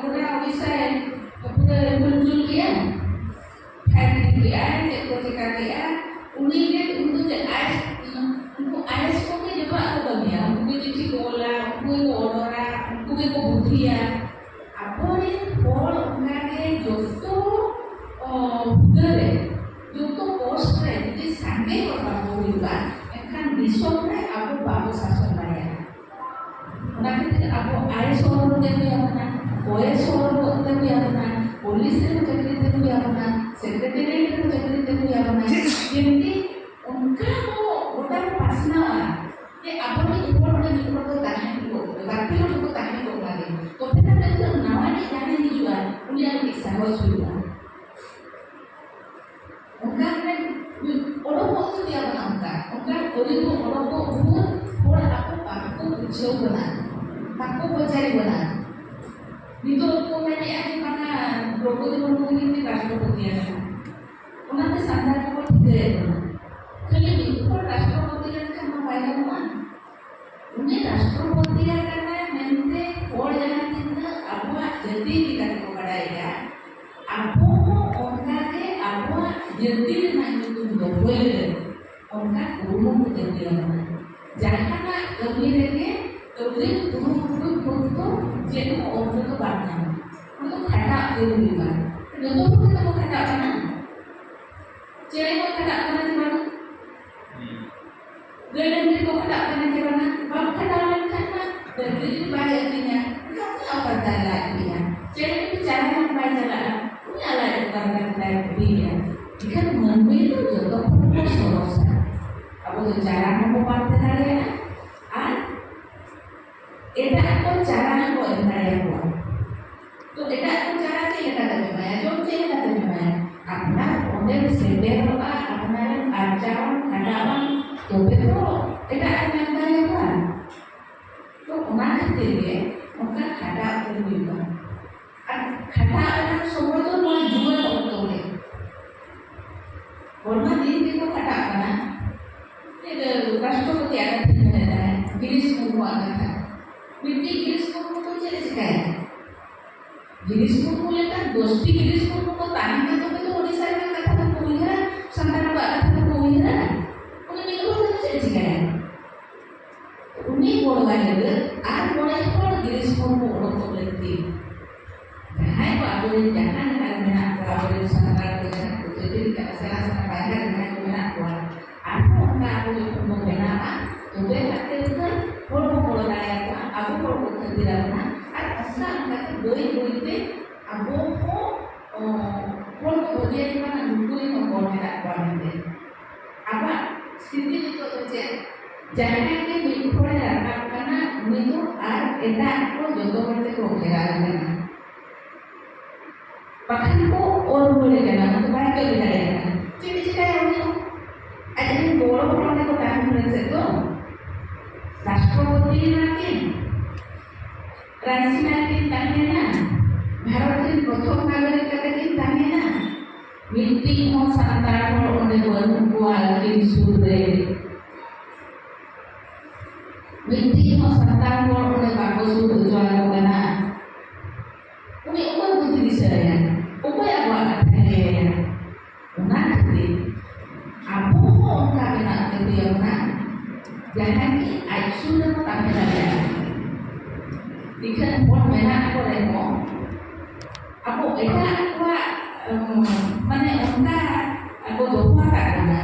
ᱜᱚᱴᱟ ᱳᱰᱤᱥᱟ ᱯᱩᱨᱟᱹ ᱜᱩᱞ ᱜᱩᱞ ᱠᱮᱜᱼᱟ, ᱯᱷᱟᱭᱨᱤᱝ ᱠᱮᱜᱼᱟᱭ, ᱪᱮᱫ ᱠᱚ ᱪᱮᱠᱟ ᱠᱮᱜᱼᱟ, ᱩᱱᱤ ᱜᱮ, ᱩᱱᱠᱩ ᱪᱮᱫ ᱟᱭᱮᱥ, ᱩᱱᱠᱩ ᱟᱭᱮᱥ ᱠᱚᱜᱮ ᱡᱚᱛᱚᱣᱟᱜ ᱠᱚ ᱠᱟᱹᱢᱤᱭᱟ, ᱩᱱᱠᱩ ᱜᱮ ᱪᱤᱴᱷᱤ ᱠᱚ ᱚᱞᱟ, ᱩᱱᱠᱩ ᱜᱮᱠᱚ ᱚᱰᱚᱨᱟ, ᱩᱱᱠᱩ ᱜᱮᱠᱚ ᱵᱩᱫᱽᱫᱷᱤᱭᱟ᱾ ᱟᱵᱚᱨᱮᱱ ᱦᱚᱲ ᱚᱱᱠᱟᱜᱮ ᱡᱚᱛᱚ, ᱚ, ᱦᱩᱫᱟᱹ ᱨᱮ, ᱡᱚᱛᱚ ᱯᱳᱥᱴ ᱨᱮ ᱡᱩᱫᱤ ᱥᱟᱸᱜᱮ ᱦᱚᱲ ᱵᱟᱵᱚ ᱦᱩᱭᱩᱜᱼᱟ, ᱮᱱᱠᱷᱟᱱ ᱫᱤᱥᱚᱢ ᱨᱮ ᱟᱵᱚ ᱵᱟᱵᱚ ᱥᱟᱥᱚᱱ ᱫᱟᱲᱮᱭᱟᱜᱼᱟ᱾ ᱚᱱᱟ ᱠᱷᱟᱹᱛᱤᱨ ᱟᱵᱚ ᱟᱭᱮᱥ ᱦᱚᱨᱚᱜ ᱛᱮ ᱦᱩᱭ ᱟᱵᱚᱱᱟ, ᱳᱭᱮᱥ ᱦᱚᱨᱚᱜ ᱛᱮ ᱦᱩᱭ ᱟᱵᱚᱱᱟ, ᱯᱩᱞᱤᱥ ᱨᱮᱦᱚᱸ ᱪᱟᱹᱠᱨᱤ ᱛᱮ ᱦᱩᱭ ᱟᱵᱚᱱᱟ, ᱥᱮᱠᱨᱮᱴᱮᱨᱤᱭᱮᱴ ᱨᱮᱦᱚᱸ ᱪᱟᱹᱠᱨᱤ ᱛᱮ ᱦᱩᱭ ᱟᱵᱚᱱᱟ᱾ ᱡᱮᱢᱛᱤ ᱚᱱᱠᱟ ᱠᱚ ᱜᱚᱴᱟ ᱠᱚ ᱯᱟᱥᱱᱟᱣᱟ ᱡᱮ ᱟᱵᱚ ᱢᱤᱫ ᱦᱚᱲ ᱨᱮ ᱢᱤᱫ ᱦᱚᱲ ᱫᱚ ᱛᱟᱦᱮᱸ ᱠᱚᱜ, ᱵᱟᱨ ᱯᱮ ᱦᱚᱲ ᱫᱚᱠᱚ ᱛᱟᱦᱮᱸ ᱠᱚᱜ ᱢᱟ ᱜᱮ᱾ ᱛᱚᱵᱮ ᱠᱷᱟᱱ ᱫᱚ ᱱᱤᱛᱚᱜ ᱱᱟᱣᱟ ᱨᱤᱱᱤᱡ ᱡᱟᱦᱟᱸᱭ ᱦᱤᱡᱩᱜᱼᱟ, ᱩᱱᱤᱭᱟᱜ ᱢᱤᱫ ᱥᱟᱦᱚᱥ ᱦᱩᱭᱩᱜᱼᱟ᱾ ᱚᱱᱠᱟ ᱢᱟᱱᱮ ᱚᱰᱚᱠᱚᱜ ᱛᱟᱯᱮᱭᱟ ᱵᱟᱝ? ᱚᱱᱠᱟ, ᱚᱱᱠᱟ ᱟᱹᱣᱨᱤ ᱵᱚᱱ ᱚᱰᱚᱠᱚᱜ ᱵᱷᱳᱨ ᱦᱚᱲ ᱟᱠᱚ ᱵᱟᱠᱚ ᱵᱩᱡᱷᱟᱹᱣ ᱵᱚᱱᱟ, ᱵᱟᱠᱚ ᱵᱟᱡᱟᱭ ᱵᱚᱱᱟ᱾ ᱱᱤᱛᱚᱜ ᱠᱚ ᱢᱮᱱᱮᱫᱼᱟ ᱡᱮ ᱵᱟᱝᱟ, ᱫᱨᱚᱣᱯᱚᱫᱤ ᱢᱩᱨᱢᱩ ᱜᱮ ᱨᱟᱥᱴᱨᱚᱯᱚᱛᱤ ᱟᱠᱟᱱᱟ᱾ ᱚᱱᱟᱛᱮ ᱥᱟᱱᱛᱟᱲ ᱠᱚᱠᱚ ᱴᱷᱤᱠᱟᱹᱭᱮᱫ ᱵᱚᱱᱟ᱾ ᱠᱷᱟᱹᱞᱤ ᱢᱤᱫ ᱦᱚᱲ ᱨᱟᱥᱴᱨᱚᱯᱚᱛᱤ ᱞᱮᱱᱠᱷᱟᱱ ᱢᱟ ᱵᱟᱭ ᱜᱟᱱᱚᱜᱼᱟ᱾ ᱩᱱᱤ ᱨᱟᱥᱴᱨᱚᱯᱚᱛᱤ ᱟᱠᱟᱱᱟᱭ ᱢᱮᱱᱛᱮ ᱦᱚᱲ ᱡᱟᱦᱟᱸ ᱛᱤᱱᱟᱹᱜ ᱟᱵᱚᱣᱟᱜ ᱡᱟᱹᱛᱤ ᱤᱫᱤ ᱠᱟᱛᱮ ᱠᱚ ᱵᱟᱰᱟᱭᱮᱫᱼᱟ, ᱟᱵᱚ ᱦᱚᱸ ᱚᱱᱠᱟᱜᱮ ᱟᱵᱚᱣᱟᱜ ᱡᱟᱹᱛᱤ ᱨᱮᱱᱟᱜ ᱧᱩᱛᱩᱢ ᱫᱚᱦᱚᱭ ᱞᱟᱹᱜᱤᱫ ᱚᱱᱠᱟ ᱠᱩᱨᱩᱢᱩᱴᱩ ᱡᱟᱹᱛᱤ ᱟᱵᱚᱱᱟ᱾ ᱡᱟᱦᱟᱱᱟᱜ ᱠᱟᱹᱢᱤ ᱨᱮᱜᱮ ᱟᱹᱣᱨᱤ ᱠᱩᱨᱩᱢᱩᱴᱩ ᱵᱷᱳᱨ ᱫᱚ ᱪᱮᱫ ᱦᱚᱸ ᱚᱨᱡᱚ ᱫᱚ ᱵᱟᱝ ᱧᱟᱢᱚᱜᱼᱟ᱾ ᱚᱱᱟ ᱫᱚ ᱠᱷᱟᱴᱟᱜ ᱜᱮ ᱦᱩᱭᱩᱜᱼᱟ᱾ ᱡᱚᱛᱚ ᱦᱚᱲ ᱜᱮ ᱛᱟᱵᱚ ᱠᱷᱟᱴᱟᱜ ᱠᱟᱱᱟ᱾ ᱪᱮᱬᱮ ᱠᱚ ᱠᱷᱟᱴᱟᱜ ᱠᱟᱱᱟ ᱪᱮ ᱵᱟᱝᱟ? ᱜᱟᱹᱭ ᱰᱟᱹᱝᱨᱤ ᱠᱚ ᱠᱷᱟᱴᱟᱜ ᱠᱟᱱᱟ ᱪᱮ ᱵᱟᱝᱟ? ᱵᱟᱢ ᱠᱷᱟᱴᱟᱣ ᱞᱮᱱᱠᱷᱟᱱ ᱢᱟ ᱰᱟᱹᱝᱨᱤ ᱡᱩᱫᱤ ᱵᱟᱭ ᱟᱹᱛᱤᱧᱟ, ᱮᱱᱠᱷᱟᱱ ᱩᱱᱤ ᱚᱠᱟ ᱨᱮ ᱞᱟᱡ ᱵᱤᱜᱼᱟ? ᱪᱮᱬᱮ ᱡᱩᱫᱤ ᱪᱟᱨᱟ ᱦᱚᱸ ᱵᱟᱭ ᱪᱟᱞᱟᱜᱼᱟ, ᱩᱱᱤᱭᱟᱜ ᱞᱟᱡ ᱚᱠᱟ ᱨᱮ ᱞᱟᱡ ᱵᱤᱜᱼᱟ? ᱮᱱᱠᱷᱟᱱ ᱢᱟᱹᱱᱢᱤ ᱫᱚ ᱡᱚᱛᱚ ᱠᱷᱚᱱ ᱠᱚ ᱥᱚᱨᱚᱥᱟ᱾ ᱟᱵᱚ ᱫᱚ ᱪᱟᱨᱟ ᱦᱚᱸᱵᱚ ᱯᱟᱱᱛᱮ ᱫᱟᱲᱮᱭᱟᱜᱼᱟ ᱟᱨ ᱮᱴᱟᱜ ᱠᱚ ᱪᱟᱨᱟ ᱦᱚᱸᱵᱚ ᱮᱢ ᱫᱟᱲᱮᱭᱟᱠᱚᱣᱟ᱾ ᱛᱚ ᱮᱴᱟᱜ ᱠᱚ ᱪᱟᱨᱟ ᱪᱮᱫ ᱞᱮᱠᱟ ᱛᱮᱢ ᱮᱢᱟᱭᱟ? ᱡᱚᱢ ᱪᱮᱫ ᱞᱮᱠᱟ ᱛᱮᱢ ᱮᱢᱟᱭᱟ? ᱟᱯᱱᱟᱨ ᱚᱸᱰᱮᱢ ᱥᱮᱴᱮᱨᱚᱜᱼᱟ, ᱟᱯᱱᱟᱨᱮᱢ ᱟᱨᱡᱟᱣᱟᱢ, ᱠᱷᱟᱴᱟᱣᱟᱢ, ᱛᱚᱵᱮ ᱛᱚ ᱮᱴᱟᱜ ᱮᱢ ᱮᱢ ᱫᱟᱲᱮᱭᱟᱠᱚᱣᱟ᱾ ᱛᱚ ᱚᱱᱟ ᱠᱷᱟᱹᱛᱤᱨ ᱜᱮ ᱚᱱᱠᱟ ᱠᱷᱟᱴᱟᱣ ᱩᱛᱟᱹᱨ ᱦᱩᱭᱩᱜᱼᱟ᱾ ᱟᱨ ᱠᱷᱟᱴᱟᱣ ᱨᱮᱱᱟᱜ ᱥᱚᱢᱚᱭ ᱫᱚ ᱱᱚᱣᱟ ᱡᱩᱣᱟᱹᱱ ᱚᱠᱛᱚ ᱜᱮ᱾ ᱦᱚᱲᱢᱟ ᱫᱤᱱ ᱜᱮᱠᱚ ᱠᱷᱟᱴᱟᱜ ᱠᱟᱱᱟ᱾ ᱪᱮᱫ ᱨᱟᱥᱴᱨᱚᱯᱚᱛᱤᱭᱟᱜ ᱠᱟᱛᱷᱟᱧ ᱢᱮᱱᱮᱫ ᱛᱟᱦᱮᱸᱫ, ᱜᱤᱨᱤᱥ ᱢᱩᱨᱢᱩᱣᱟᱜ ᱠᱟᱛᱷᱟ᱾ ᱢᱤᱫᱴᱤᱡ ᱜᱤᱨᱤᱥ ᱢᱩᱨᱢᱩ ᱫᱚ ᱪᱮᱫ ᱮ ᱪᱤᱠᱟᱹᱭᱟ? ᱜᱤᱨᱤᱥ ᱢᱩᱨᱢᱩ ᱞᱮᱠᱟᱱ ᱫᱚᱥᱴᱤ ᱜᱤᱨᱤᱥ ᱢᱩᱨᱢᱩ ᱠᱚ ᱛᱟᱦᱮᱸ ᱠᱟᱛᱮ ᱛᱚᱵᱮ ᱛᱚ ᱳᱰᱤᱥᱟ ᱨᱮᱱᱟᱜ ᱠᱟᱛᱷᱟ ᱫᱚᱠᱚ ᱩᱭᱦᱟᱹᱨᱟ, ᱥᱟᱱᱛᱟᱲ ᱠᱚᱣᱟᱜ ᱠᱟᱛᱷᱟ ᱫᱚᱠᱚ ᱩᱭᱦᱟᱹᱨᱟ᱾ ᱩᱱᱤ ᱢᱤᱫ ᱦᱚᱲ ᱫᱚ ᱪᱮᱫ ᱮ ᱪᱤᱠᱟᱹᱭᱟ? ᱩᱱᱤ ᱜᱚᱲᱚᱣᱟᱭ ᱞᱟᱹᱜᱤᱫ ᱟᱨ ᱢᱚᱬᱮ ᱦᱚᱲ ᱜᱤᱨᱤᱥ ᱢᱩᱨᱢᱩ ᱚᱰᱚᱠᱚᱜ ᱞᱟᱹᱠᱛᱤ᱾ ᱡᱟᱦᱟᱸᱭ ᱠᱚ ᱟᱵᱚᱨᱮᱱ ᱡᱟᱦᱟᱸ ᱞᱮᱠᱟ ᱨᱮ ᱢᱮᱱᱟᱜ ᱠᱚᱣᱟ, ᱟᱵᱚᱨᱮᱱ ᱥᱟᱱᱛᱟᱲ ᱠᱚ ᱡᱟᱦᱟᱸ ᱠᱚ ᱪᱟᱹᱠᱨᱤ ᱠᱟᱜᱼᱟ, ᱥᱮᱬᱟ ᱥᱮᱬᱟ ᱯᱟᱭᱜᱟ ᱨᱮ ᱡᱟᱦᱟᱸᱭ ᱠᱚ ᱢᱮᱱᱟᱜ ᱠᱚᱣᱟ, ᱟᱨᱦᱚᱸ ᱚᱱᱠᱟ ᱟᱵᱚ ᱡᱚᱠᱷᱚᱱ ᱵᱚᱱ ᱵᱮᱱᱟᱣᱟ, ᱛᱚᱵᱮ ᱠᱟᱛᱮ ᱩᱛᱟᱹᱨ ᱦᱚᱲ ᱵᱚᱱ ᱜᱚᱲᱚ ᱫᱟᱲᱮᱭᱟᱠᱚᱣᱟ, ᱟᱵᱚ ᱦᱚᱲ ᱠᱚ ᱠᱷᱟᱹᱛᱤᱨ ᱟᱵᱚᱱᱟ᱾ ᱟᱨ ᱚᱱᱠᱟ ᱚᱱᱠᱟᱛᱮ ᱵᱟᱹᱭ ᱵᱟᱹᱭᱛᱮ ᱟᱵᱚ ᱦᱚᱸ, ᱚ, ᱦᱚᱲ ᱠᱚ ᱵᱷᱟᱹᱜᱤᱭᱟ ᱡᱮ ᱵᱟᱝ ᱱᱩᱠᱩ ᱨᱮᱱ ᱦᱚᱸ ᱦᱚᱲ ᱢᱮᱱᱟᱜ ᱠᱚᱣᱟ ᱢᱮᱱᱛᱮ᱾ ᱟᱵᱚᱣᱟᱜ ᱥᱛᱷᱤᱛᱤ ᱱᱤᱛᱚᱜ ᱫᱚ ᱪᱮᱫ? ᱡᱟᱦᱟᱸᱭ ᱜᱮ ᱢᱤᱫ ᱦᱚᱲᱮ ᱨᱟᱠᱟᱵ ᱠᱟᱱᱟ, ᱩᱱᱤ ᱫᱚ ᱟᱨ ᱮᱴᱟᱜ ᱠᱚ ᱡᱚᱛᱚ ᱦᱚᱲ ᱛᱮᱠᱚ ᱜᱷᱮᱨᱟᱣ ᱠᱟᱱᱟ᱾ ᱵᱟᱠᱷᱟᱱ ᱠᱚ ᱚᱨ ᱨᱩᱣᱟᱹᱲᱮ ᱠᱟᱱᱟ, ᱩᱱᱤ ᱫᱚ ᱵᱟᱭ ᱠᱟᱹᱢᱤ ᱫᱟᱲᱮᱭᱟᱜ ᱠᱟᱱᱟ᱾ ᱪᱮᱫ ᱮ ᱪᱤᱠᱟᱹᱭᱟ ᱩᱱᱤ ᱫᱚ? ᱟᱡ ᱨᱮᱱ ᱜᱚᱲᱚ ᱦᱚᱲ ᱛᱮᱠᱚ ᱛᱟᱦᱮᱱ ᱨᱮ ᱪᱮᱫ ᱫᱚ? ᱨᱟᱥᱴᱨᱚᱯᱚᱛᱤ ᱮᱱᱟ ᱠᱤᱱ, ᱨᱟᱡᱽᱥᱤᱢᱟ ᱨᱮᱠᱤᱱ ᱛᱟᱦᱮᱸᱭᱮᱱᱟ, ᱵᱷᱟᱨᱚᱛ ᱨᱮᱱ ᱯᱨᱚᱛᱷᱚᱢ ᱱᱟᱜᱚᱨᱤᱠ ᱠᱟᱛᱮ ᱠᱤᱱ ᱛᱟᱦᱮᱸᱭᱮᱱᱟ᱾ ᱢᱤᱫᱴᱤᱡ ᱦᱚᱸ ᱥᱟᱱᱛᱟᱲ ᱦᱚᱲ ᱚᱸᱰᱮ ᱵᱟᱹᱱᱩᱜ ᱠᱚᱣᱟ ᱟᱹᱠᱤᱱ ᱥᱩᱨ ᱨᱮ᱾ ᱢᱤᱫᱴᱤᱡ ᱦᱚᱸ ᱥᱟᱱᱛᱟᱲ ᱦᱚᱲ ᱚᱸᱰᱮ ᱵᱟᱠᱚ ᱥᱩᱨ ᱦᱚᱪᱚ ᱟᱠᱚ ᱠᱟᱱᱟ᱾ ᱩᱱᱤ ᱚᱠᱚᱭ ᱵᱩᱫᱷᱤ ᱫᱤᱥᱟᱹ ᱟᱭᱟ? ᱚᱠᱚᱭ ᱟᱵᱚᱣᱟᱜ ᱠᱟᱛᱷᱟᱭ ᱞᱟᱹᱭ ᱟᱭᱟ? ᱚᱱᱟ ᱠᱷᱟᱹᱛᱤᱨ ᱟᱵᱚ ᱦᱚᱸ ᱚᱱᱠᱟ ᱵᱮᱱᱟᱜ ᱞᱟᱹᱠᱛᱤ ᱟᱵᱚᱱᱟ, ᱡᱟᱦᱟᱸᱭ ᱜᱮ ᱟᱡ ᱥᱩᱨ ᱨᱮᱵᱚ ᱛᱟᱦᱮᱸ ᱫᱟᱲᱮᱭᱟᱜᱼᱟ᱾ ᱤᱠᱷᱟᱹᱱ ᱦᱚᱲ ᱢᱮᱱᱟᱜ ᱠᱚ ᱨᱮᱦᱚᱸ ᱟᱵᱚ ᱮᱴᱟᱜ ᱠᱚᱣᱟᱜ, ᱩᱢ, ᱢᱟᱱᱮ ᱚᱱᱠᱟ ᱟᱵᱚ ᱫᱚᱦᱚ ᱟᱠᱟᱫ ᱵᱚᱱᱟ,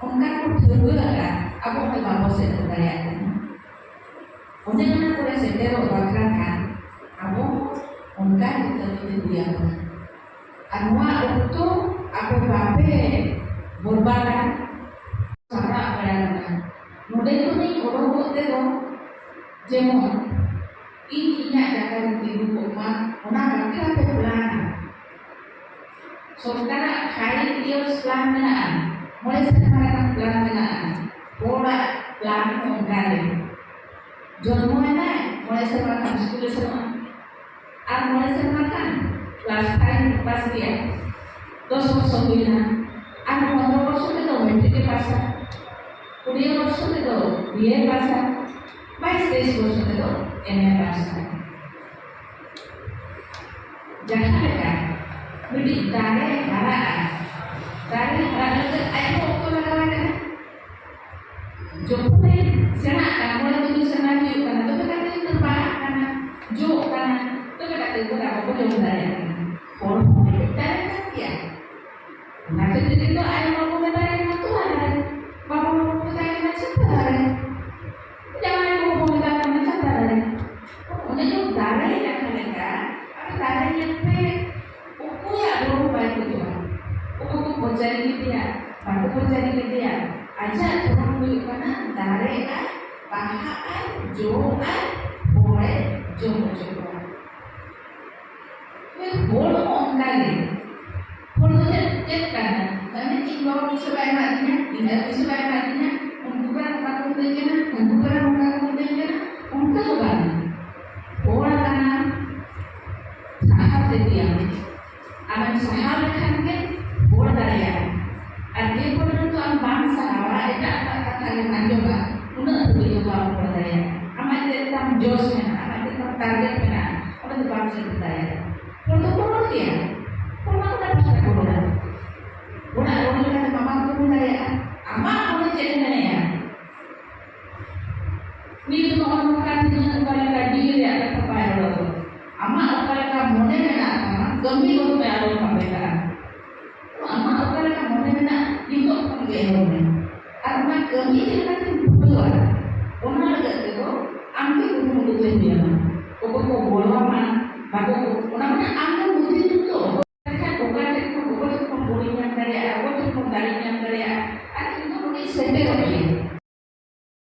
ᱚᱱᱠᱟ ᱠᱚ ᱴᱷᱟᱹᱣᱠᱟᱹ ᱟᱠᱟᱫ, ᱟᱵᱚ ᱦᱚᱸ ᱵᱟᱵᱚ ᱥᱮᱴᱮᱨ ᱫᱟᱲᱮᱭᱟᱜ ᱠᱟᱱᱟ᱾ ᱚᱱᱮ ᱚᱱᱟ ᱠᱚᱨᱮ ᱥᱮᱴᱮᱨᱚᱜ ᱵᱟᱠᱷᱨᱟ ᱠᱷᱟᱱ ᱟᱵᱚ ᱚᱱᱠᱟ ᱜᱮ ᱠᱟᱹᱢᱤ ᱛᱮ ᱦᱩᱭ ᱟᱵᱚᱱᱟ᱾ ᱟᱨ ᱱᱚᱣᱟ ᱚᱠᱛᱚ ᱟᱯᱮ ᱵᱟᱯᱮ ᱵᱚᱨᱵᱟᱫᱟ, ᱥᱟᱯᱲᱟᱣ ᱵᱟᱲᱟ ᱞᱮᱱᱟ᱾ ᱱᱚᱰᱮ ᱠᱷᱚᱱᱤᱧ ᱚᱰᱚᱠᱚᱜ ᱛᱮᱫᱚ ᱡᱮᱢᱚᱱ ᱤᱧ ᱤᱧᱟᱹᱜ ᱡᱟᱭᱜᱟ ᱨᱮ ᱛᱤᱸᱜᱩ ᱠᱚᱜ ᱢᱟ, ᱚᱱᱟ ᱵᱟᱠᱷᱨᱟ ᱯᱮ ᱯᱞᱟᱱᱟ᱾ ᱥᱚᱨᱠᱟᱨᱟᱜ five years plan ᱢᱮᱱᱟᱜᱼᱟ, ᱢᱚᱬᱮ ᱥᱮᱨᱢᱟ ᱨᱮᱱᱟᱜ plan ᱢᱮᱱᱟᱜᱼᱟ᱾ ᱦᱚᱲᱟᱜ plan ᱦᱚᱸ ᱚᱱᱠᱟ ᱜᱮ᱾ ᱡᱚᱱᱢᱚᱭᱮᱱᱟᱭ, ᱢᱚᱬᱮ ᱥᱮᱨᱢᱟ ᱠᱷᱟᱱ ᱥᱠᱩᱞᱮ ᱥᱮᱱᱚᱜᱼᱟ, ᱟᱨ ᱢᱚᱬᱮ ᱥᱮᱨᱢᱟ ᱠᱷᱟᱱ class five pass ᱠᱮᱜᱼᱟ, ᱫᱚᱥ ᱵᱚᱪᱷᱚᱨ ᱦᱩᱭᱱᱟ, ᱟᱨ ᱯᱚᱱᱨᱚ ᱵᱚᱪᱷᱚᱨ ᱛᱮᱫᱚ ᱢᱮᱴᱨᱤᱠ ᱮ ᱯᱟᱥᱟ, ᱠᱩᱲᱤ ᱵᱚᱪᱷᱚᱨ ᱛᱮᱫᱚ B A ᱯᱟᱥᱟ, ᱵᱟᱭᱤᱥ ᱛᱮᱭᱤᱥ ᱵᱚᱪᱷᱚᱨ ᱛᱮᱫᱚ M A ᱯᱟᱥᱟ᱾ ᱡᱟᱦᱟᱸ ᱞᱮᱠᱟ ᱢᱤᱫᱴᱤᱡ ᱫᱟᱨᱮ ᱦᱟᱨᱟᱜᱼᱟ, ᱫᱟᱨᱮ ᱦᱟᱨᱟᱜ ᱞᱟᱹᱜᱤᱫ ᱟᱭᱢᱟ ᱚᱠᱛᱚ ᱞᱟᱜᱟᱣ ᱟᱭ ᱠᱟᱱᱟ᱾ ᱡᱚᱠᱷᱚᱱᱮ ᱥᱮᱬᱟᱜ ᱠᱟᱱᱟ, ᱢᱚᱬᱮ ᱛᱩᱨᱩᱭ ᱥᱮᱨᱢᱟ ᱦᱩᱭᱩᱜ ᱠᱟᱱᱟ, ᱛᱚᱵᱮ ᱠᱟᱛᱮ ᱩᱛᱟᱹᱨ ᱵᱟᱦᱟᱜ ᱠᱟᱱᱟ, ᱡᱚᱜ ᱠᱟᱱᱟ, ᱛᱚᱵᱮ ᱠᱟᱛᱮ ᱩᱛᱟᱹᱨ ᱟᱵᱚ ᱵᱚ ᱡᱚᱢ ᱫᱟᱲᱮᱭᱟᱜ ᱠᱟᱱᱟ᱾ ᱦᱚᱲ ᱦᱚᱸ ᱢᱤᱫᱴᱟᱝ ᱫᱟᱨᱮ ᱠᱟᱱ ᱜᱮᱭᱟ᱾ ᱚᱱᱟ ᱠᱷᱟᱹᱛᱤᱨ ᱛᱮᱜᱮ ᱛᱚ ᱟᱭᱳ ᱵᱟᱵᱟ ᱠᱚ ᱢᱮᱛᱟᱭ ᱠᱟᱱᱟ ᱛᱚᱣᱟ ᱫᱟᱨᱮ, ᱵᱟᱵᱟ ᱵᱟᱵᱟ ᱠᱚ ᱢᱮᱛᱟᱭ ᱠᱟᱱᱟ ᱪᱷᱟᱛᱟ ᱫᱟᱨᱮ, ᱡᱟᱶᱟᱭ ᱠᱚ ᱵᱟᱵᱟ ᱢᱮᱛᱟᱭ ᱠᱟᱱᱟ ᱪᱷᱟᱛᱟ ᱫᱟᱨᱮ᱾ ᱚᱱᱮ ᱡᱮ ᱫᱟᱨᱮ ᱠᱟᱛᱷᱟ ᱞᱮᱠᱟ, ᱟᱨ ᱫᱟᱨᱮ ᱧᱮᱞ ᱯᱮ, ᱚᱠᱚᱭᱟᱜ ᱜᱚᱲᱚ ᱵᱟᱭ ᱠᱷᱚᱡᱚᱜᱼᱟ? ᱚᱠᱚᱭ ᱠᱚ ᱯᱚᱧᱪᱟᱭᱮᱛ ᱠᱮᱫᱮᱭᱟ, ᱵᱟᱠᱚ ᱯᱚᱧᱪᱟᱭᱮᱛ ᱠᱮᱫᱮᱭᱟ, ᱟᱡᱟᱜ ᱫᱷᱚᱨᱚᱢ ᱦᱩᱭᱩᱜ ᱠᱟᱱᱟ ᱫᱟᱨᱮᱜᱼᱟᱭ, ᱵᱟᱦᱟᱜᱼᱟᱭ, ᱡᱚᱜᱼᱟᱭ, ᱦᱚᱲᱮ ᱡᱚᱢ ᱦᱚᱪᱚ ᱠᱚᱣᱟ᱾ ᱦᱚᱲ ᱦᱚᱸ ᱚᱱᱠᱟ ᱜᱮ᱾ ᱦᱚᱲ ᱫᱚ ᱪᱮᱫ, ᱪᱮᱫ ᱠᱟᱱᱟ? ᱢᱟᱱᱮ ᱤᱧ ᱵᱟᱵᱟ ᱯᱚᱭᱥᱟ ᱵᱟᱭ ᱮᱢᱟᱫᱤᱧᱟ, ᱤᱧ ᱟᱭᱳ ᱯᱚᱭᱥᱟ ᱵᱟᱭ ᱮᱢᱟᱫᱤᱧᱟ, ᱩᱱᱠᱩ ᱠᱚᱲᱟ ᱱᱚᱝᱠᱟ ᱠᱚ ᱢᱤᱛᱟᱹᱧ ᱠᱟᱱᱟ, ᱩᱱᱠᱩ ᱠᱚᱲᱟ ᱱᱚᱝᱠᱟ ᱠᱚ ᱢᱤᱛᱟᱹᱧ ᱠᱟᱱᱟ, ᱚᱱᱠᱟ ᱫᱚ ᱵᱟᱝ᱾ ᱦᱚᱲ ᱠᱟᱱᱟ, ᱥᱟᱦᱟᱣ ᱛᱮ ᱦᱩᱭ ᱟᱢᱟ᱾ ᱟᱢᱮᱢ ᱥᱟᱦᱟᱣ ᱞᱮᱠᱷᱟᱱ ᱜᱮ ᱦᱚᱲ ᱫᱟᱲᱮᱭᱟᱜᱼᱟ᱾ ᱟᱨ ᱡᱮ ᱯᱚᱨᱡᱚᱱᱛᱚ ᱟᱢ ᱵᱟᱢ ᱥᱟᱦᱟᱣᱟ, ᱮᱴᱟᱜ ᱦᱚᱲᱟᱜ ᱠᱟᱛᱷᱟ ᱜᱮᱢ ᱟᱸᱡᱚᱢᱟ, ᱩᱱᱟᱹᱜ ᱫᱷᱟᱹᱵᱤᱡ ᱫᱚ ᱵᱟᱢ ᱦᱚᱲ ᱫᱟᱲᱮᱭᱟᱜᱼᱟ᱾ ᱟᱢᱟᱜ ᱪᱮᱫ ᱛᱟᱢ ᱡᱚᱥ ᱢᱮᱱᱟᱜᱼᱟ, ᱟᱢᱟᱜ ᱪᱮᱫ ᱛᱟᱢ target ᱢᱮᱱᱟᱜᱼᱟ, ᱚᱸᱰᱮ ᱫᱚ ᱵᱟᱢ ᱥᱮᱴᱮᱨ ᱫᱟᱲᱮᱭᱟᱜᱼᱟ᱾ ᱦᱚᱲ ᱫᱚᱠᱚ ᱨᱚᱲ ᱜᱮᱭᱟ, ᱦᱚᱲ ᱢᱟ ᱜᱚᱴᱟ ᱯᱟᱥᱴᱟ ᱠᱚ ᱨᱚᱲᱟ᱾ ᱚᱲᱟᱜ ᱨᱚᱲ ᱞᱮᱠᱟ ᱫᱚ ᱵᱟᱢ ᱠᱟᱹᱢᱤ ᱫᱟᱲᱮᱭᱟᱜᱼᱟ᱾ ᱟᱢᱟᱜ ᱢᱚᱱᱮ ᱪᱮᱫ ᱮ ᱢᱮᱱᱮᱜᱼᱟ? ᱱᱤᱛ ᱱᱚᱜᱼᱚ ᱱᱚᱝᱠᱟ ᱛᱤᱱᱟᱹᱜ ᱚᱠᱟ ᱞᱮᱠᱟ ᱡᱤᱣᱤ ᱨᱮᱭᱟᱜ ᱠᱟᱛᱷᱟ ᱵᱟᱭ ᱨᱚᱲ ᱟᱵᱚᱱᱟ᱾ ᱟᱢᱟᱜ ᱚᱠᱟ ᱞᱮᱠᱟ ᱢᱚᱱᱮ ᱢᱮᱱᱟᱜ ᱛᱟᱢᱟ, ᱠᱟᱹᱢᱤ ᱜᱚᱫ ᱢᱮ, ᱟᱞᱚᱢ ᱦᱟᱯᱮ ᱠᱟᱜᱼᱟ᱾